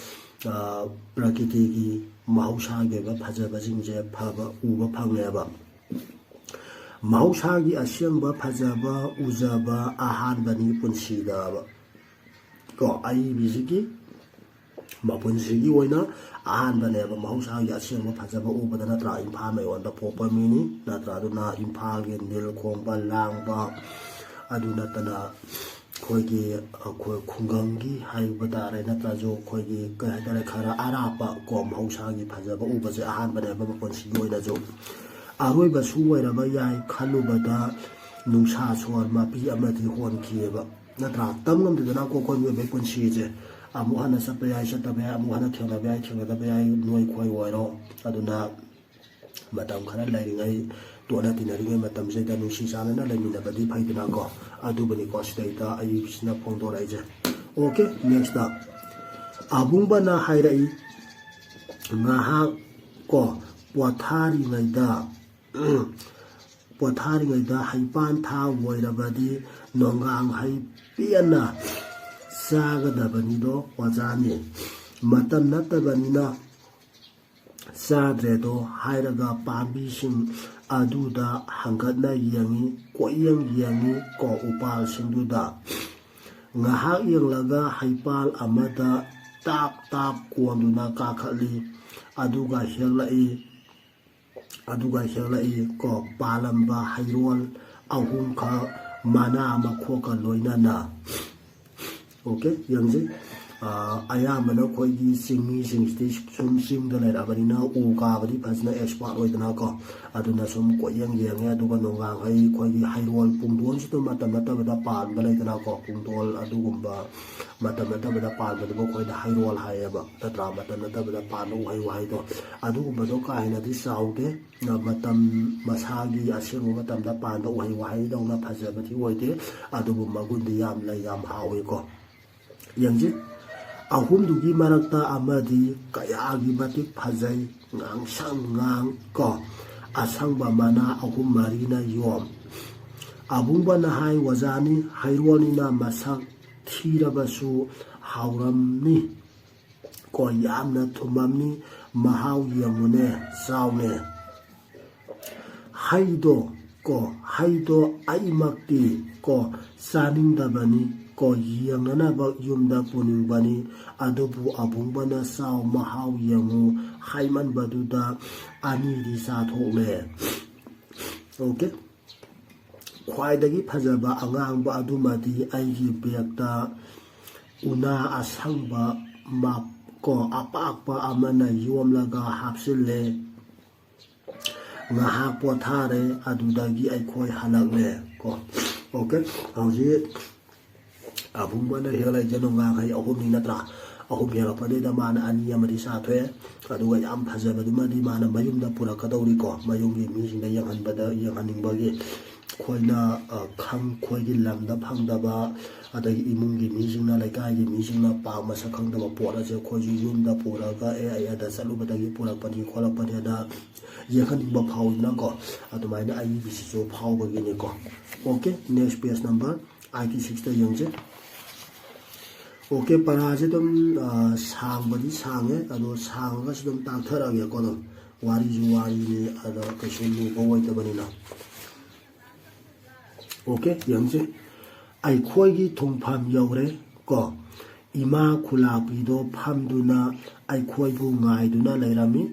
ꯑ, ꯄ꯭ꯔꯀꯤꯇꯤꯒꯤ ꯃꯍꯧꯁꯥꯒꯤ ꯑꯣꯏꯕ ꯐꯖꯕꯁꯤꯡꯁꯦ ꯐꯕ ꯎꯕ ꯐꯪꯉꯦꯕ꯫ ꯃꯍꯧꯁꯥꯒꯤ ꯑꯁꯦꯡꯕ ꯐꯖꯕ ꯎꯖꯕ ꯑꯍꯥꯟꯕꯅꯤ ꯄꯨꯟꯁꯤꯗꯕ꯫ ꯀꯣ, ꯑꯏꯕꯤꯁꯤꯒꯤ ꯃꯄꯨꯟꯁꯤꯒꯤ ꯑꯣꯏꯅ ꯑꯍꯥꯟꯕꯅꯦꯕ ꯃꯍꯧꯁꯥꯒꯤ ꯑꯁꯦꯡꯕ ꯐꯖꯕ ꯎꯕꯗ, ꯅꯠꯇ꯭ꯔꯥ? ꯏꯝꯐꯥꯜ ꯃꯌꯣꯟꯗ ꯄꯣꯛꯄ ꯃꯤꯅꯤ, ꯅꯠꯇ꯭ꯔꯥ? ꯑꯗꯨꯅ ꯏꯝꯐꯥꯜꯒꯤ ꯅꯤꯜ ꯈꯣꯡꯕ ꯂꯥꯡꯕ, ꯑꯗꯨ ꯅꯠꯇꯅ ꯑꯩꯈꯣꯏꯒꯤ, ꯑꯩꯈꯣꯏ ꯈꯨꯡꯒꯪꯒꯤ ꯍꯥꯏꯕ ꯇꯥꯔꯦ, ꯅꯠꯇ꯭ꯔꯁꯨ ꯑꯩꯈꯣꯏꯒꯤ, ꯀꯩ ꯍꯥꯏꯇꯥꯔꯦ, ꯈꯔ ꯑꯔꯥꯞꯄ ꯀꯣ, ꯃꯍꯧꯁꯥꯒꯤ ꯐꯖꯕ ꯎꯕꯁꯦ ꯑꯍꯥꯟꯕꯅꯦꯕ ꯃꯄꯨꯟꯁꯤꯒꯤ ꯑꯣꯏꯅꯁꯨ꯫ ꯑꯔꯣꯏꯕꯁꯨ ꯑꯣꯏꯔꯕ ꯌꯥꯏ ꯈꯜꯂꯨꯕꯗ ꯅꯨꯡꯁꯥ ꯁꯣꯔ ꯃꯄꯤ ꯑꯃꯗꯤ ꯍꯣꯟꯈꯤꯑꯕ, ꯅꯠꯇ꯭ꯔꯥ? ꯇꯝ ꯉꯝꯗꯦꯗꯅꯀꯣ ꯑꯩꯈꯣꯏ ꯃꯤꯑꯣꯏꯕꯒꯤ ꯄꯨꯟꯁꯤꯁꯦ꯫ ꯑꯃꯨꯛ ꯍꯟꯅ ꯆꯠꯄ ꯌꯥꯏ, ꯆꯠꯇꯕ ꯌꯥꯏ, ꯑꯃꯨꯛ ꯍꯟꯅ ꯊꯦꯡꯅꯕ ꯌꯥꯏ, ꯊꯦꯡꯅꯗꯕ ꯌꯥꯏ, ꯅꯣꯏ ꯈꯣꯏ ꯑꯣꯏꯔꯣ꯫ ꯑꯗꯨꯅ ꯃꯇꯝ ꯈꯔ ꯂꯩꯔꯤꯉꯩ, ꯇꯣꯠꯅ ꯇꯤꯟꯅꯔꯤꯉꯩ ꯃꯇꯝꯁꯤꯗ ꯅꯨꯡꯁꯤ ꯆꯥꯟꯅꯅ ꯂꯩꯃꯤꯟꯅꯕꯗꯤ ꯐꯩꯗꯅꯀꯣ꯫ ꯑꯗꯨꯕꯨꯅꯤꯀꯣ ꯁꯤꯗꯩꯗ ꯑꯩꯁꯤꯅ ꯐꯣꯡꯗꯣꯔꯛꯏꯁꯦ꯫ ꯑꯣꯀꯦ, ꯅꯦꯛꯁꯇ ꯑꯕꯨꯡꯕꯅ ꯍꯥꯏꯔꯛꯏ, ꯉꯥꯏꯍꯥꯛ ꯀꯣ ꯄꯣꯊꯥꯔꯤꯉꯩꯗ, ꯄꯣꯊꯥꯔꯤꯉꯩꯗ ꯍꯩꯄꯥꯟ ꯊꯥ ꯑꯣꯏꯔꯕꯗꯤ ꯅꯣꯡꯒꯥꯡ ꯍꯩ ꯄꯦꯟꯅ ꯆꯥꯒꯗꯕꯅꯤꯗꯣ ꯑꯣꯖꯥꯅꯤ꯫ ꯃꯇꯝ ꯅꯠꯇꯕꯅꯤꯅ ꯆꯥꯗ꯭ꯔꯦꯗꯣ ꯍꯥꯏꯔꯒ ꯄꯥꯝꯕꯤꯁꯤꯡ ꯑꯗꯨꯗ ꯍꯪꯒꯠꯅ ꯌꯦꯡꯉꯤ, ꯀꯣꯏꯌꯦꯡ ꯌꯦꯡꯉꯤ ꯀꯣ ꯎꯄꯥꯜꯁꯤꯡꯗꯨꯗ꯫ ꯉꯥꯏꯍꯥꯛ ꯌꯦꯡꯂꯒ ꯍꯩꯄꯥꯜ ꯑꯃꯗ ꯇꯥꯞ ꯇꯥꯞ ꯀꯣꯟꯗꯨꯅ ꯀꯥꯈꯠꯂꯤ, ꯑꯗꯨꯒ ꯍꯦꯛꯂꯛꯏ꯫ ꯑꯗꯨꯒ ꯍꯦꯛꯂꯛꯏ ꯀꯣ ꯄꯥꯜꯂꯝꯕ ꯍꯩꯔꯣꯜ ꯑꯍꯨꯝꯈꯛ ꯃꯅꯥ ꯃꯈꯣꯛꯀ ꯂꯣꯏꯅꯅ꯫ ꯑꯣꯀꯦ, ꯌꯦꯡꯁꯤ꯫ ꯑꯥ, ꯑꯌꯥꯝꯕꯅ ꯑꯩꯈꯣꯏꯒꯤ ꯆꯤꯡꯃꯤꯁꯤꯡꯁꯤꯗꯤ ꯁꯨꯝ ꯆꯤꯡꯗ ꯂꯩꯔꯛꯑꯕꯅꯤꯅ ꯎ ꯀꯥꯕꯗꯤ ꯐꯖꯅ ꯑꯦꯛꯁꯄꯥꯔꯠ ꯑꯣꯏꯗꯅꯀꯣ, ꯑꯗꯨꯅ ꯁꯨꯝ ꯀꯣꯏꯌꯦꯡ ꯌꯦꯡꯉꯦ꯫ ꯑꯗꯨꯒ ꯅꯣꯡꯒꯥꯡꯍꯩ ꯑꯩꯈꯣꯏꯒꯤ ꯍꯩꯔꯣꯜ ꯄꯨꯡꯗꯣꯟꯁꯤꯗ ꯃꯇꯝ ꯅꯠꯇꯕꯗ ꯄꯥꯟꯕ ꯂꯩꯗꯅꯀꯣ, ꯄꯨꯡꯗꯣꯟ ꯑꯗꯨꯒꯨꯝꯕ ꯃꯇꯝ ꯅꯠꯇꯕꯗ ꯄꯥꯟꯕꯗꯨꯕꯨ ꯑꯩꯈꯣꯏꯅ ꯍꯩꯔꯣꯜ ꯍꯥꯏꯌꯦꯕ, ꯅꯠꯇ꯭ꯔꯥ? ꯃꯇꯝ ꯅꯠꯇꯕꯗ ꯄꯥꯟꯕ ꯎꯍꯩ ꯋꯥꯍꯩꯗꯣ ꯑꯗꯨꯒꯨꯝꯕꯗꯣ ꯀꯥ ꯍꯦꯟꯅꯗꯤ ꯆꯥꯎꯗꯦ꯫ ꯃꯇꯝ ꯃꯁꯥꯒꯤ ꯑꯁꯦꯡꯕ ꯃꯇꯝꯗ ꯄꯥꯟꯕ ꯎꯍꯩ ꯋꯥꯍꯩꯗꯧꯅ ꯐꯖꯕꯗꯤ ꯑꯣꯏꯗꯦ, ꯑꯗꯨꯕꯨ ꯃꯒꯨꯟꯗꯤ ꯌꯥꯝ ꯂꯩ, ꯌꯥꯝ ꯍꯥꯎꯏꯀꯣ꯫ ꯌꯦꯡꯁꯤ, ꯑꯍꯨꯝꯗꯨꯒꯤ ꯃꯔꯛꯇ ꯑꯃꯗꯤ ꯀꯌꯥꯒꯤ ꯃꯇꯤꯛ ꯐꯖꯩ, ꯉꯥꯡꯁꯪ ꯉꯥꯡ ꯀꯣ, ꯑꯁꯪꯕ ꯃꯅꯥ ꯑꯍꯨꯝ ꯃꯔꯤꯅ ꯌꯣꯝ꯫ ꯑꯕꯨꯡꯕꯅ ꯍꯥꯏ, "ꯑꯣꯖꯥꯅꯤ, ꯍꯩꯔꯣꯅꯤꯅ ꯃꯁꯛ ꯊꯤꯔꯕꯁꯨ ꯍꯥꯎꯔꯝꯅꯤ ꯀꯣ, ꯌꯥꯝꯅ ꯊꯨꯝꯃꯝꯅꯤ, ꯃꯍꯥꯎ ꯌꯦꯡꯉꯨꯅꯦ, ꯆꯥꯎꯅꯦ꯫ ꯍꯩꯗꯣ ꯀꯣ, ꯍꯩꯗꯣ ꯑꯩꯃꯛꯇꯤ ꯀꯣ, ꯆꯥꯅꯤꯡꯗꯕꯅꯤ ꯀꯣ, ꯌꯦꯡꯅꯅꯕ ꯌꯨꯝꯗ ꯄꯨꯅꯤꯡꯕꯅꯤ, ꯑꯗꯨꯕꯨ ꯑꯕꯨꯡꯕꯅ ꯆꯥꯎ, ꯃꯍꯥꯎ ꯌꯦꯡꯉꯨ" ꯍꯥꯏꯃꯟꯕꯗꯨꯗ ꯑꯅꯤꯗꯤ ꯆꯥꯊꯣꯛꯂꯦ꯫ ꯑꯣꯀꯦ꯫ ꯈ꯭ꯋꯥꯏꯗꯒꯤ ꯐꯖꯕ ꯑꯉꯥꯡꯕ ꯑꯗꯨꯃꯗꯤ ꯑꯩꯒꯤ ꯕꯦꯒꯇ ꯎꯅꯥ ꯑꯁꯪꯕ ꯃꯥꯞ-, ꯀꯣ, ꯑꯄꯥꯛꯄ ꯑꯃꯅ ꯌꯣꯝꯂꯒ ꯍꯥꯞꯆꯤꯜꯂꯦ꯫ ꯉꯥꯏꯍꯥꯛ ꯄꯣꯊꯥꯔꯦ, ꯑꯗꯨꯗꯒꯤ ꯑꯩꯈꯣꯏ ꯍꯜꯂꯛꯂꯦ ꯀꯣ꯫ ꯑꯣꯀꯦ, ꯍꯧꯖꯤꯛ ꯑꯕꯨꯡꯕꯅ ꯍꯦꯛ ꯂꯩꯖ ꯅꯣꯡꯒꯥꯡꯈꯩ ꯑꯍꯨꯝꯅꯤ ꯅꯠꯇ꯭ꯔꯥ? ꯑꯍꯨꯝ ꯍꯦꯜꯂꯛꯄꯗꯩꯗ ꯃꯥꯅ ꯑꯅꯤ ꯑꯃꯗꯤ ꯆꯥꯊꯣꯛꯑꯦ꯫ ꯑꯗꯨꯒ ꯌꯥꯝ ꯐꯖꯕꯗꯨꯃꯗꯤ ꯃꯥꯅ ꯃꯌꯨꯝꯗ ꯄꯨꯔꯛꯀꯗꯧꯔꯤꯀꯣ, ꯃꯌꯨꯝꯒꯤ ꯃꯤꯁꯤꯡꯗ ꯌꯦꯡꯍꯟꯕꯗ, ꯌꯦꯡꯍꯟꯅꯤꯡꯕꯒꯤ꯫ ꯑꯩꯈꯣꯏꯅ, ꯑ, ꯈꯪ-, ꯑꯩꯈꯣꯏꯒꯤ ꯂꯝꯗ ꯐꯪꯗꯕ, ꯑꯗꯒꯤ ꯏꯃꯨꯡꯒꯤ ꯃꯤꯁꯤꯡꯅ, ꯂꯩꯀꯥꯏꯒꯤ ꯃꯤꯁꯤꯡꯅ ꯄꯥꯛ ꯃꯁꯛ ꯈꯪꯗꯕ ꯄꯣꯠ ꯑꯁꯦ ꯑꯩꯈꯣꯏꯁꯨ ꯌꯨꯝꯗ ꯄꯨꯔꯒ, "ꯑꯦ, ꯑꯩ ꯑꯗ ꯆꯠꯂꯨꯕꯗꯒꯤ ꯄꯨꯔꯛꯄꯅꯤ ꯈꯣꯠꯂꯛꯄꯅꯤ" ꯑꯗ ꯌꯦꯡꯍꯟꯅꯤꯡꯕ ꯐꯥꯎꯏꯗꯅꯀꯣ꯫ ꯑꯗꯨꯃꯥꯏꯅ ꯑꯏꯕꯁꯤꯁꯨ ꯐꯥꯎꯕꯒꯤꯅꯤꯀꯣ꯫ Okay, next page number eighty sixꯇ ꯌꯦꯡꯁꯦ꯫ ꯑꯣꯀꯦ, ꯄꯔꯥꯁꯦ ꯑꯗꯨꯝ, ꯑ, ꯁꯥꯡꯕꯗꯤ ꯁꯥꯡꯉꯦ, ꯑꯗꯣ ꯁꯥꯡꯉꯒꯁꯨ ꯑꯗꯨꯝ ꯇꯥꯛꯊꯔꯛꯑꯒꯦꯀꯣ꯫ ꯑꯗꯨꯝ ꯋꯥꯔꯤꯁꯨ ꯋꯥꯔꯤꯅꯤ, ꯑꯗꯣ ꯀꯩꯁꯨ ꯂꯨꯕ ꯑꯣꯏꯗꯕꯅꯤꯅ꯫ ꯑꯣꯀꯦ, ꯌꯦꯡꯁꯦ꯫ ꯑꯩꯈꯣꯏꯒꯤ ꯊꯨꯡꯐꯝ ꯌꯧꯔꯦ ꯀꯣ꯫ ꯏꯃꯥ ꯈꯨꯂꯥꯛꯄꯤꯗꯣ ꯐꯝꯗꯨꯅ ꯑꯩꯈꯣꯏꯕꯨ ꯉꯥꯏꯗꯨꯅ ꯂꯩꯔꯝꯃꯤ꯫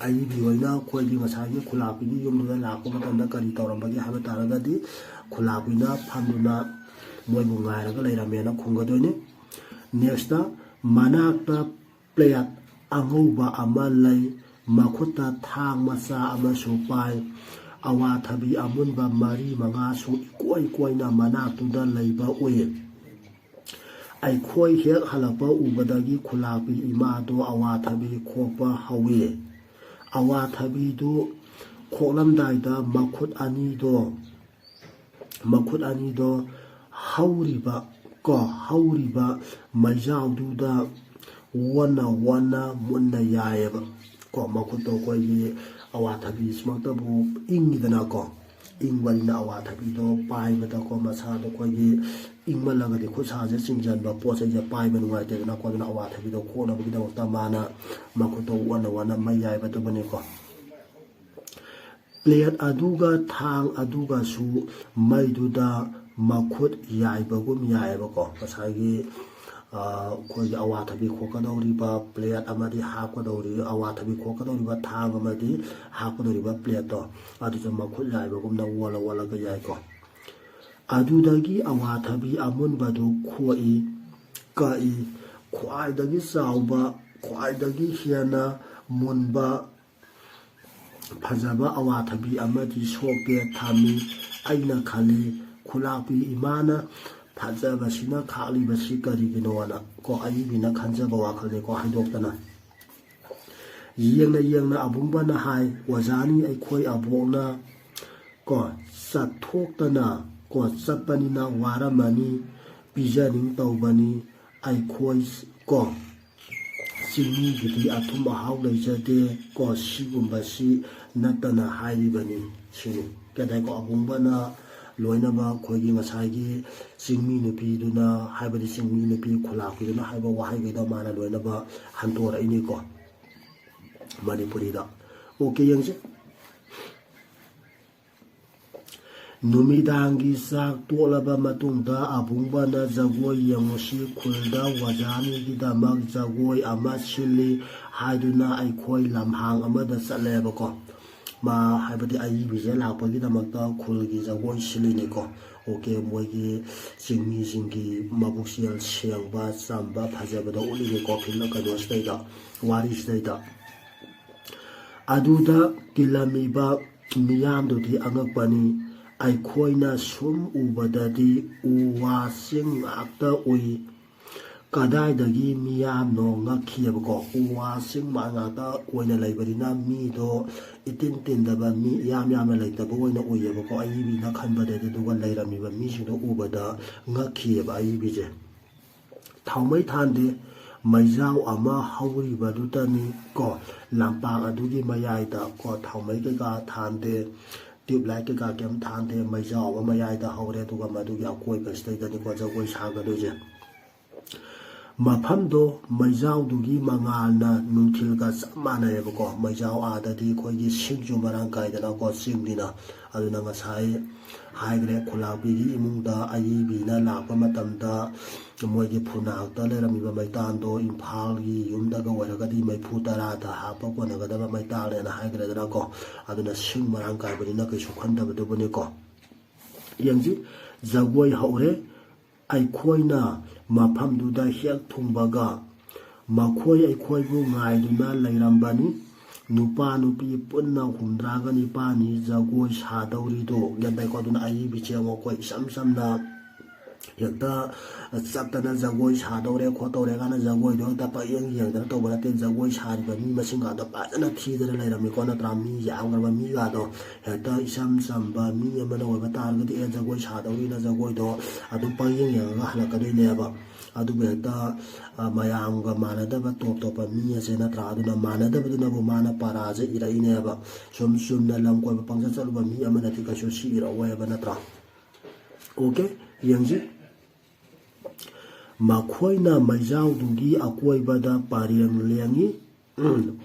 ꯑꯏꯕꯤ ꯍꯣꯏꯅ ꯑꯩꯈꯣꯏꯒꯤ ꯉꯁꯥꯏꯒꯤ ꯈꯨꯂꯥꯛꯄꯤꯒꯤ ꯌꯨꯝꯗꯨꯗ ꯂꯥꯛꯄ ꯃꯇꯝꯗ ꯀꯔꯤ ꯇꯧꯔꯝꯕꯒꯦ ꯍꯥꯏꯕ ꯇꯥꯔꯒꯗꯤ, ꯈꯨꯂꯥꯛꯄꯤꯅ ꯐꯝꯗꯨꯅ ꯃꯣꯏꯕꯨ ꯉꯥꯏꯔꯒ ꯂꯩꯔꯝꯃꯦꯅ ꯈꯨꯝꯒꯗꯣꯏꯅꯤ꯫ Next, ꯃꯅꯥꯛꯇ plate ꯑꯉꯧꯕ ꯑꯃ ꯂꯩ, ꯃꯈꯨꯠꯇ ꯊꯥꯡ ꯃꯆꯥ ꯑꯃꯁꯨ ꯄꯥꯏ꯫ ꯑꯋꯥꯊꯕꯤ ꯑꯃꯨꯟꯕ ꯃꯔꯤ ꯃꯉꯥꯁꯨ ꯏꯀꯣꯏ ꯀꯣꯏꯅ ꯃꯅꯥꯛꯇꯨꯗ ꯂꯩꯕ ꯎꯏ꯫ ꯑꯩꯈꯣꯏ ꯍꯦꯛ ꯍꯜꯂꯛꯄ ꯎꯕꯗꯒꯤ ꯈꯨꯂꯥꯛꯄꯤ ꯏꯃꯥꯗꯣ ꯑꯋꯥꯊꯕꯤ ꯈꯣꯛꯄ ꯍꯧꯏ꯫ ꯑꯋꯥꯊꯕꯤꯗꯨ ꯈꯣꯛꯂꯝꯗꯥꯏꯗ ꯃꯈꯨꯠ ꯑꯅꯤꯗꯣ, ꯃꯈꯨꯠ ꯑꯅꯤꯗꯣ ꯍꯧꯔꯤꯕ ꯀꯣ, ꯍꯧꯔꯤꯕ ꯃꯩꯖꯥꯎꯗꯨꯗ ꯑꯣꯟꯅ ꯑꯣꯟꯅ ꯃꯨꯟꯅ ꯌꯥꯏꯌꯦꯕ ꯀꯣ꯫ ꯃꯈꯨꯠꯇꯣ ꯑꯩꯈꯣꯏꯒꯤ ꯑꯋꯥꯊꯕꯤꯁꯤꯃꯛꯇꯕꯨ ꯏꯪꯉꯤꯗꯅꯀꯣ, ꯏꯪꯕꯅꯤꯅ ꯑꯋꯥꯊꯕꯤꯗꯣ ꯄꯥꯏꯕꯗꯀꯣ, ꯃꯁꯥꯗꯣ ꯑꯩꯈꯣꯏꯒꯤ ꯏꯪꯃꯜꯂꯒꯗꯤ ꯈꯨꯠ ꯁꯥꯁꯦ ꯆꯤꯡꯁꯤꯟꯕ, ꯄꯣꯠ ꯆꯩꯁꯦ ꯄꯥꯏꯕ ꯅꯨꯡꯉꯥꯏꯇꯦꯗꯅꯀꯣ꯫ ꯑꯗꯨꯅ ꯑꯋꯥꯊꯕꯤꯗꯣ ꯈꯣꯛꯅꯕꯒꯤꯗꯃꯛꯇ ꯃꯥꯅ ꯃꯈꯨꯠꯇꯣ ꯑꯣꯟꯅ ꯑꯣꯟꯅ ꯃꯩ ꯌꯥꯏꯕꯗꯨꯕꯨꯅꯤꯀꯣ꯫ ꯄ꯭ꯂꯦꯠ ꯑꯗꯨꯒ ꯊꯥꯡ ꯑꯗꯨꯒꯁꯨ ꯃꯩꯗꯨꯗ ꯃꯈꯨꯠ ꯌꯥꯏꯕꯒꯨꯝ ꯌꯥꯏꯑꯕꯀꯣ꯫ ꯉꯁꯥꯏꯒꯤ ꯑꯩꯈꯣꯏꯒꯤ ꯑꯋꯥꯊꯕꯤ ꯈꯣꯛꯀꯗꯧꯔꯤꯕ ꯄ꯭ꯂꯦꯠ ꯑꯃꯗꯤ ꯍꯥꯞꯀꯗꯧꯔꯤ, ꯑꯋꯥꯊꯕꯤ ꯈꯣꯛꯀꯗꯧꯔꯤꯕ ꯊꯥꯡ ꯑꯃꯗꯤ ꯍꯥꯞꯀꯗꯧꯔꯤꯕ ꯄ꯭ꯂꯦꯠꯇꯣ, ꯑꯗꯨꯁꯨ ꯃꯈꯨꯠ ꯌꯥꯏꯕꯒꯨꯝꯅ ꯑꯣꯜꯂ ꯑꯣꯜꯂꯒ ꯌꯥꯏꯀꯣ꯫ ꯑꯗꯨꯗꯒꯤ ꯑꯋꯥꯊꯕꯤ ꯑꯃꯨꯟꯕꯗꯨ ꯈꯣꯛꯏ, ꯀꯛꯏ꯫ ꯈ꯭ꯋꯥꯏꯗꯒꯤ ꯆꯥꯎꯕ, ꯈ꯭ꯋꯥꯏꯗꯒꯤ ꯍꯦꯟꯅ ꯃꯨꯟꯕ, ꯐꯖꯕ ꯑꯋꯥꯊꯕꯤ ꯑꯃꯗꯤ ꯁꯣꯛꯇꯦ, ꯊꯝꯃꯤ꯫ ꯑꯩꯅ ꯈꯜꯂꯤ, "ꯈꯨꯂꯥꯛꯄꯤ ꯏꯃꯥꯅ ꯐꯖꯕꯁꯤꯅ ꯈꯥꯛꯂꯤꯕꯁꯤ ꯀꯔꯤꯒꯤꯅꯣꯅ" ꯀꯣ, ꯑꯏꯕꯤꯅ ꯈꯟꯖꯕ ꯋꯥꯈꯜꯅꯤꯀꯣ, ꯍꯥꯏꯗꯣꯛꯇꯅ꯫ ꯌꯦꯡꯅ ꯌꯦꯡꯅ ꯑꯕꯨꯡꯕꯅ ꯍꯥꯏ, "ꯑꯣꯖꯥꯅꯤ, ꯑꯩꯈꯣꯏ ꯑꯕꯣꯛꯅ ꯀꯣ ꯆꯠꯊꯣꯛꯇꯅ ꯀꯣ ꯆꯠꯄꯅꯤꯅ ꯋꯥꯔꯝꯃꯅꯤ, ꯄꯤꯖꯅꯤꯡ ꯇꯧꯕꯅꯤ꯫ ꯑꯩꯈꯣꯏ ꯀꯣ ꯆꯤꯡꯃꯤꯒꯤꯗꯤ ꯑꯊꯨꯝ ꯑꯍꯥꯎ ꯂꯩꯖꯗꯦ ꯀꯣ, ꯁꯤꯒꯨꯝꯕꯁꯤ ꯅꯠꯇꯅ ꯍꯥꯏꯔꯤꯕꯅꯤ" ꯁꯤꯅꯤ꯫ ꯀꯩꯗꯥꯏꯀꯣ ꯑꯕꯨꯡꯕꯅ ꯂꯣꯏꯅꯃꯛ ꯑꯩꯈꯣꯏꯒꯤ ꯉꯁꯥꯏꯒꯤ ꯆꯤꯡꯃꯤ ꯅꯨꯄꯤꯗꯨꯅ, ꯍꯥꯏꯕꯗꯤ ꯆꯤꯡꯃꯤ ꯅꯨꯄꯤ ꯈꯨꯂꯥꯛꯄꯤꯗꯨꯅ ꯍꯥꯏꯕ ꯋꯥꯍꯩꯈꯩꯗꯣ ꯃꯥꯅ ꯂꯣꯏꯅꯃꯛ ꯍꯟꯗꯣꯔꯛꯏꯅꯤꯀꯣ ꯃꯅꯤꯄꯨꯔꯤꯗ꯫ ꯑꯣꯀꯦ, ꯌꯦꯡꯁꯦ꯫ ꯅꯨꯃꯤꯗꯥꯡꯒꯤ ꯆꯥꯛ ꯇꯣꯛꯂꯕ ꯃꯇꯨꯡꯗ ꯑꯕꯨꯡꯕꯅ "ꯖꯒꯣꯏ ꯌꯦꯡꯉꯨꯁꯤ, ꯈꯨꯜꯗ ꯋꯥꯖꯥꯅꯤꯒꯤꯗꯃꯛ ꯖꯒꯣꯏ ꯑꯃ ꯁꯤꯜꯂꯤ" ꯍꯥꯏꯗꯨꯅ ꯑꯩꯈꯣꯏ ꯂꯝꯍꯥꯡ ꯑꯃꯗ ꯆꯠꯂꯦꯕꯀꯣ꯫ ꯃꯥ, ꯍꯥꯏꯕꯗꯤ ꯑꯏꯕꯤꯁꯦ ꯂꯥꯛꯄꯒꯤꯗꯃꯛꯇ ꯈꯨꯜꯒꯤ ꯖꯒꯣꯏ ꯁꯤꯜꯂꯤꯅꯤꯀꯣ꯫ ꯑꯣꯀꯦ, ꯃꯣꯏꯒꯤ ꯆꯤꯡꯃꯤꯁꯤꯡꯒꯤ ꯃꯕꯨꯛꯆꯦꯜ ꯁꯦꯡꯕ, ꯆꯝꯕ, ꯐꯖꯕꯗꯣ ꯎꯠꯂꯤꯅꯤꯀꯣ ꯐꯤꯂꯝ ꯀꯩꯅꯣꯁꯤꯗꯩꯗ, ꯋꯥꯔꯤꯁꯤꯗꯩꯗ꯫ ꯑꯗꯨꯗ ꯇꯤꯜꯂꯝꯃꯤꯕ ꯃꯤꯌꯥꯝꯗꯨꯗꯤ ꯑꯉꯛꯄꯅꯤ꯫ ꯑꯩꯈꯣꯏꯅ ꯁꯨꯝ ꯎꯕꯗꯗꯤ ꯎ ꯋꯥ ꯆꯤꯡ ꯉꯥꯛꯇ ꯎꯏ꯫ ꯀꯗꯥꯏꯗꯒꯤ ꯃꯤꯌꯥꯝꯅꯣ ꯉꯛꯈꯤꯑꯕꯀꯣ꯫ ꯎ ꯋꯥ ꯆꯤꯡ ꯃꯥꯟ ꯉꯥꯛꯇ ꯑꯣꯏꯅ ꯂꯩꯕꯅꯤꯅ ꯃꯤꯗꯣ ꯏꯇꯤꯟ ꯇꯤꯟꯗꯕ, ꯃꯤ ꯏꯌꯥꯝ ꯌꯥꯝꯅ ꯂꯩꯇꯕ ꯑꯣꯏꯅ ꯎꯏꯌꯦꯕꯀꯣ ꯑꯏꯕꯤꯅ ꯈꯟꯕꯗꯗꯤ꯫ ꯑꯗꯨꯒ ꯂꯩꯔꯝꯃꯤꯕ ꯃꯤꯁꯤꯡꯗꯣ ꯎꯕꯗ ꯉꯛꯈꯤꯑꯕ ꯑꯏꯕꯤꯁꯦ꯫ ꯊꯥꯎꯃꯩ ꯊꯥꯟꯗꯦ, ꯃꯩꯖꯥꯎ ꯑꯃ ꯍꯧꯔꯤꯕꯗꯨꯇꯅꯤ ꯀꯣ, ꯂꯝꯄꯥꯛ ꯑꯗꯨꯒꯤ ꯃꯌꯥꯏꯗ ꯀꯣ ꯊꯥꯎꯃꯩ ꯀꯩꯀꯥ ꯊꯥꯟꯗꯦ꯫ ꯇ꯭ꯌꯨꯕ ꯂꯥꯏꯠ ꯀꯩꯀꯥ ꯀꯩꯝ ꯊꯥꯟꯗꯦ, ꯃꯩꯖꯥꯎ ꯑꯃ ꯃꯌꯥꯏꯗ ꯍꯧꯔꯦ꯫ ꯑꯗꯨꯒ ꯃꯗꯨꯒꯤ ꯑꯀꯣꯏꯕꯁꯤꯗꯩꯗꯅꯤꯀꯣ ꯖꯒꯣꯏ ꯁꯥꯒꯗꯣꯏꯁꯦ꯫ ꯃꯐꯝꯗꯣ ꯃꯩꯖꯥꯎꯗꯨꯒꯤ ꯃꯉꯥꯜꯅ ꯅꯨꯡꯊꯤꯜꯒ ꯆꯞ ꯃꯥꯟꯅꯩꯌꯦꯕꯀꯣ꯫ ꯃꯩꯖꯥꯎ ꯑꯥꯗꯗꯤ ꯑꯩꯈꯣꯏꯒꯤ ꯁꯤꯡꯁꯨ ꯃꯔꯥꯡ ꯀꯥꯏꯗꯅꯀꯣ, ꯆꯤꯡꯅꯤꯅ꯫ ꯑꯗꯨꯅ ꯉꯁꯥꯏ ꯍꯥꯏꯈ꯭ꯔꯦ, ꯈꯨꯂꯥꯛꯄꯤꯒꯤ ꯏꯃꯨꯡꯗ ꯑꯏꯕꯤꯅ ꯂꯥꯛꯄ ꯃꯇꯝꯗ ꯃꯣꯏꯒꯤ ꯐꯨꯅꯥꯛꯇ ꯂꯩꯔꯝꯃꯤꯕ ꯃꯩꯇꯥꯟꯗꯣ ꯏꯝꯐꯥꯜꯒꯤ ꯌꯨꯝꯗꯒ ꯑꯣꯏꯔꯒꯗꯤ ꯃꯩꯐꯨ ꯇꯔꯥꯗ ꯍꯥꯞꯄ ꯀꯣꯟꯅꯒꯗꯕ ꯃꯩꯇꯥꯟꯅꯦꯅ ꯍꯥꯏꯈ꯭ꯔꯦꯗꯅꯀꯣ꯫ ꯑꯗꯨꯅ ꯁꯤꯡ ꯃꯔꯥꯡ ꯀꯥꯏꯕꯅꯤꯅ ꯀꯩꯁꯨ ꯈꯟꯗꯕꯗꯨꯕꯨꯅꯤꯀꯣ꯫ ꯌꯦꯡꯁꯤ, ꯖꯒꯣꯏ ꯍꯧꯔꯦ꯫ ꯑꯩꯈꯣꯏꯅ ꯃꯐꯝꯗꯨꯗ ꯍꯦꯛ ꯊꯨꯡꯕꯒ ꯃꯈꯣꯏ ꯑꯩꯈꯣꯏꯕꯨ ꯉꯥꯏꯗꯨꯅ ꯂꯩꯔꯝꯕꯅꯤ꯫ ꯅꯨꯄꯥ ꯅꯨꯄꯤ ꯄꯨꯟꯅ ꯍꯨꯝꯗ꯭ꯔꯥꯒ ꯅꯤꯄꯥꯜꯅꯤ ꯖꯒꯣꯏ ꯁꯥꯗꯧꯔꯤꯗꯣ꯫ ꯒ꯭ꯌꯥꯟ ꯇꯥꯏꯀꯣ? ꯑꯗꯨꯅ ꯑꯏꯕꯤꯁꯦ ꯑꯃꯨꯛ ꯑꯩꯈꯣꯏ ꯏꯆꯝ ꯆꯝꯅ ꯍꯦꯛꯇ ꯆꯠꯇꯅ ꯖꯒꯣꯏ ꯁꯥꯗꯧꯔꯦ ꯈꯣꯠꯇꯧꯔꯦ ꯀꯥꯏꯅ ꯖꯒꯣꯏꯗꯣ ꯍꯦꯛꯇ ꯄꯛꯌꯦꯡ ꯌꯦꯡꯗꯅ ꯇꯧꯕ ꯅꯠꯇꯦ꯫ ꯖꯒꯣꯏ ꯁꯥꯔꯤꯕ ꯃꯤ ꯃꯁꯤꯡꯒꯗꯣ ꯐꯖꯅ ꯊꯤꯗꯅ ꯂꯩꯔꯝꯃꯤꯀꯣ, ꯅꯠꯇ꯭ꯔꯥ? ꯃꯤ ꯌꯥꯝꯈ꯭ꯔꯕ ꯃꯤꯒꯗꯣ ꯍꯦꯛꯇ ꯏꯆꯝ ꯆꯝꯕ ꯃꯤ ꯑꯃꯅ ꯑꯣꯏꯕ ꯇꯥꯔꯒꯗꯤ, ꯑꯦ, ꯖꯒꯣꯏ ꯁꯥꯗꯧꯔꯤꯅ ꯖꯒꯣꯏꯗꯣ ꯑꯗꯨꯝ ꯄꯪꯌꯦꯡ ꯌꯦꯡꯉꯒ ꯍꯜꯂꯛꯀꯗꯣꯏꯅꯦꯕ꯫ ꯑꯗꯨꯕꯨ ꯍꯦꯛꯇ, ꯑ, ꯃꯌꯥꯝꯒ ꯃꯥꯟꯅꯗꯕ ꯇꯣꯞ ꯇꯣꯞꯄ ꯃꯤ ꯑꯁꯦ, ꯅꯠꯇ꯭ꯔꯥ? ꯑꯗꯨꯅ ꯃꯥꯟꯅꯗꯕꯗꯨꯅꯕꯨ ꯃꯥꯅ ꯄꯔꯥꯁꯦ ꯏꯔꯛꯏꯅꯦꯕ꯫ ꯁꯨꯝ ꯆꯨꯝꯅ ꯂꯝ ꯀꯣꯏꯕ ꯄꯪꯆꯠ ꯆꯠꯂꯨꯕ ꯃꯤ ꯑꯃꯅꯗꯤ ꯀꯩꯁꯨ ꯁꯤ ꯏꯔꯛꯑꯣꯏꯕ, ꯅꯠꯇ꯭ꯔꯥ? ꯑꯣꯀꯦ, ꯌꯦꯡꯁꯤ꯫ ꯃꯈꯣꯏꯅ ꯃꯩꯖꯥꯎꯗꯨꯒꯤ ꯑꯀꯣꯏꯕꯗ ꯄꯔꯦꯡ ꯂꯦꯡꯉꯤ꯫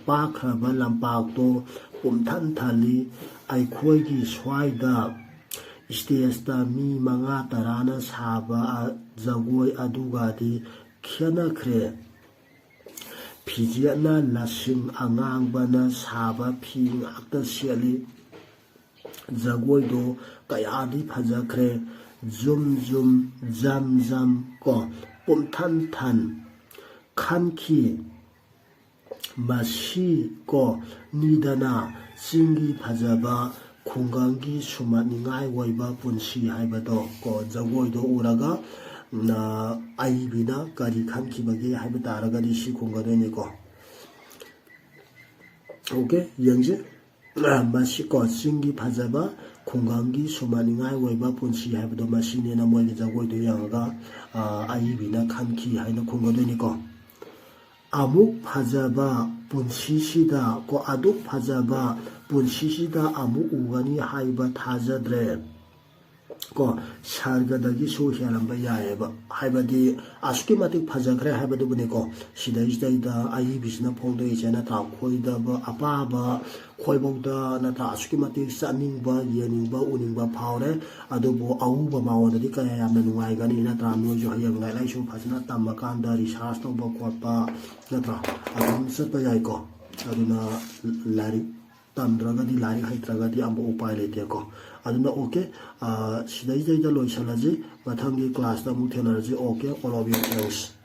ꯄꯥꯛꯈ꯭ꯔꯕ ꯂꯝꯄꯥꯛꯇꯣ ꯄꯨꯝꯊꯟ ꯊꯜꯂꯤ꯫ ꯑꯩꯈꯣꯏꯒꯤ ꯁ꯭ꯋꯥꯏꯗ ꯁ꯭ꯇꯦꯖꯇ ꯃꯤ ꯃꯉꯥ ꯇꯔꯥꯅ ꯁꯥꯕ ꯖꯒꯣꯏ ꯑꯗꯨꯒꯗꯤ ꯈꯦꯠꯅꯈ꯭ꯔꯦ꯫ ꯐꯤꯖꯦꯠꯅ ꯂꯁꯤꯡ ꯑꯉꯥꯡꯕꯅ ꯁꯥꯕ ꯐꯤ ꯉꯥꯛꯇ ꯁꯦꯠꯂꯤ꯫ ꯖꯒꯣꯏꯗꯣ ꯀꯌꯥꯗꯤ ꯐꯖꯈ꯭ꯔꯦ꯫ ꯖꯨꯝ ꯖꯨꯝ, ꯖꯝ ꯖꯝ ꯀꯣ, ꯄꯨꯝꯊꯟ ꯊꯟ ꯈꯟꯈꯤ꯫ ꯃꯁꯤ ꯀꯣ ꯅꯤꯗꯅ ꯆꯤꯡꯒꯤ ꯐꯖꯕ, ꯈꯨꯡꯒꯪꯒꯤ ꯁꯨꯝꯍꯠꯅꯤꯡꯉꯥꯏ ꯑꯣꯏꯕ ꯄꯨꯟꯁꯤ ꯍꯥꯏꯕꯗꯣ ꯀꯣ, ꯖꯒꯣꯏꯗꯣ ꯎꯔꯒ, ꯎꯝ, ꯑ, ꯑꯏꯕꯤꯅ ꯀꯔꯤ ꯈꯟꯈꯤꯕꯒꯦ ꯍꯥꯏꯕ ꯇꯥꯔꯒꯗꯤ ꯁꯤ ꯈꯨꯝꯒꯗꯣꯏꯅꯤꯀꯣ꯫ ꯑꯣꯀꯦ, ꯌꯦꯡꯁꯦ꯫ ꯃꯁꯤꯀꯣ ꯆꯤꯡꯒꯤ ꯐꯖꯕ, ꯈꯨꯡꯒꯪꯒꯤ ꯁꯨꯝꯍꯠꯅꯤꯡꯉꯥꯏ ꯑꯣꯏꯕ ꯄꯨꯟꯁꯤ ꯍꯥꯏꯕꯗꯣ ꯃꯁꯤꯅꯦꯅ ꯃꯣꯏꯒꯤ ꯖꯒꯣꯏꯗꯣ ꯌꯦꯡꯉꯒ, ꯑ, ꯑꯏꯕꯤꯅ ꯈꯟꯈꯤ ꯍꯥꯏꯅ ꯈꯨꯝꯒꯗꯣꯏꯅꯤꯀꯣ꯫ ꯑꯃꯨꯛ ꯐꯖꯕ ꯄꯨꯟꯁꯤꯁꯤꯗ ꯀꯣ, ꯑꯗꯨꯛ ꯐꯖꯕ ꯄꯨꯟꯁꯤꯁꯤꯗ ꯑꯃꯨꯛ ꯎꯒꯅꯤ ꯍꯥꯏꯕ ꯊꯥꯖꯗ꯭ꯔꯦ꯫ ꯀꯣ, ꯁꯔꯒꯗꯒꯤꯁꯨ ꯍꯦꯜꯂꯝꯕ ꯌꯥꯏꯑꯕ꯫ ꯍꯥꯏꯕꯗꯤ ꯑꯁꯨꯛꯀꯤ ꯃꯇꯤꯛ ꯐꯖꯈ꯭ꯔꯦ ꯍꯥꯏꯕꯗꯨꯕꯨꯅꯤꯀꯣ꯫ ꯁꯤꯗꯩꯁꯤꯗꯩꯗ ꯑꯏꯕꯤꯁꯤꯅ ꯐꯣꯡꯗꯣꯛꯏꯁꯦ ꯅꯠꯇ꯭ꯔꯥ? ꯈꯣꯏꯗꯕ ꯑꯄꯥꯕ, ꯈꯣꯏꯕꯧꯗ ꯅꯠꯇ꯭ꯔꯥ, ꯑꯁꯨꯛꯀꯤ ꯃꯇꯤꯛ ꯆꯠꯅꯤꯡꯕ, ꯌꯦꯡꯅꯤꯡꯕ, ꯎꯅꯤꯡꯕ ꯐꯥꯎꯔꯦ꯫ ꯑꯗꯨꯕꯨ ꯑꯎꯕ ꯃꯉꯣꯟꯗꯗꯤ ꯀꯌꯥ ꯌꯥꯝꯅ ꯅꯨꯡꯉꯥꯏꯒꯅꯤ ꯅꯠꯇ꯭ꯔꯥ? ꯅꯣꯏꯁꯨ ꯍꯌꯦꯡ ꯂꯥꯏꯔꯤꯛ ꯂꯥꯏꯁꯨ ꯐꯖꯅ ꯇꯝꯃꯀꯥꯟꯗ research ꯇꯧꯕ ꯈꯣꯠꯄ ꯅꯠꯇ꯭ꯔꯥ, ꯑꯗꯨꯝ ꯆꯠꯄ ꯌꯥꯏꯀꯣ꯫ ꯑꯗꯨꯅ ꯂꯥꯏꯔꯤꯛ ꯇꯝꯗ꯭ꯔꯒꯗꯤ, ꯂꯥꯏꯔꯤꯛ ꯍꯩꯇ꯭ꯔꯒꯗꯤ ꯑꯃꯨꯛ ꯎꯄꯥꯏ ꯂꯩꯇꯦꯀꯣ꯫ ꯑꯗꯨꯅ okay, ꯁꯤꯗꯩꯗꯩꯗ ꯂꯣꯏꯁꯤꯜꯂꯁꯤ꯫ ꯃꯊꯪꯒꯤ class ꯇ ꯑꯃꯨꯛ ꯊꯦꯡꯅꯔꯁꯤ꯫ Okay, all of you, thanks꯫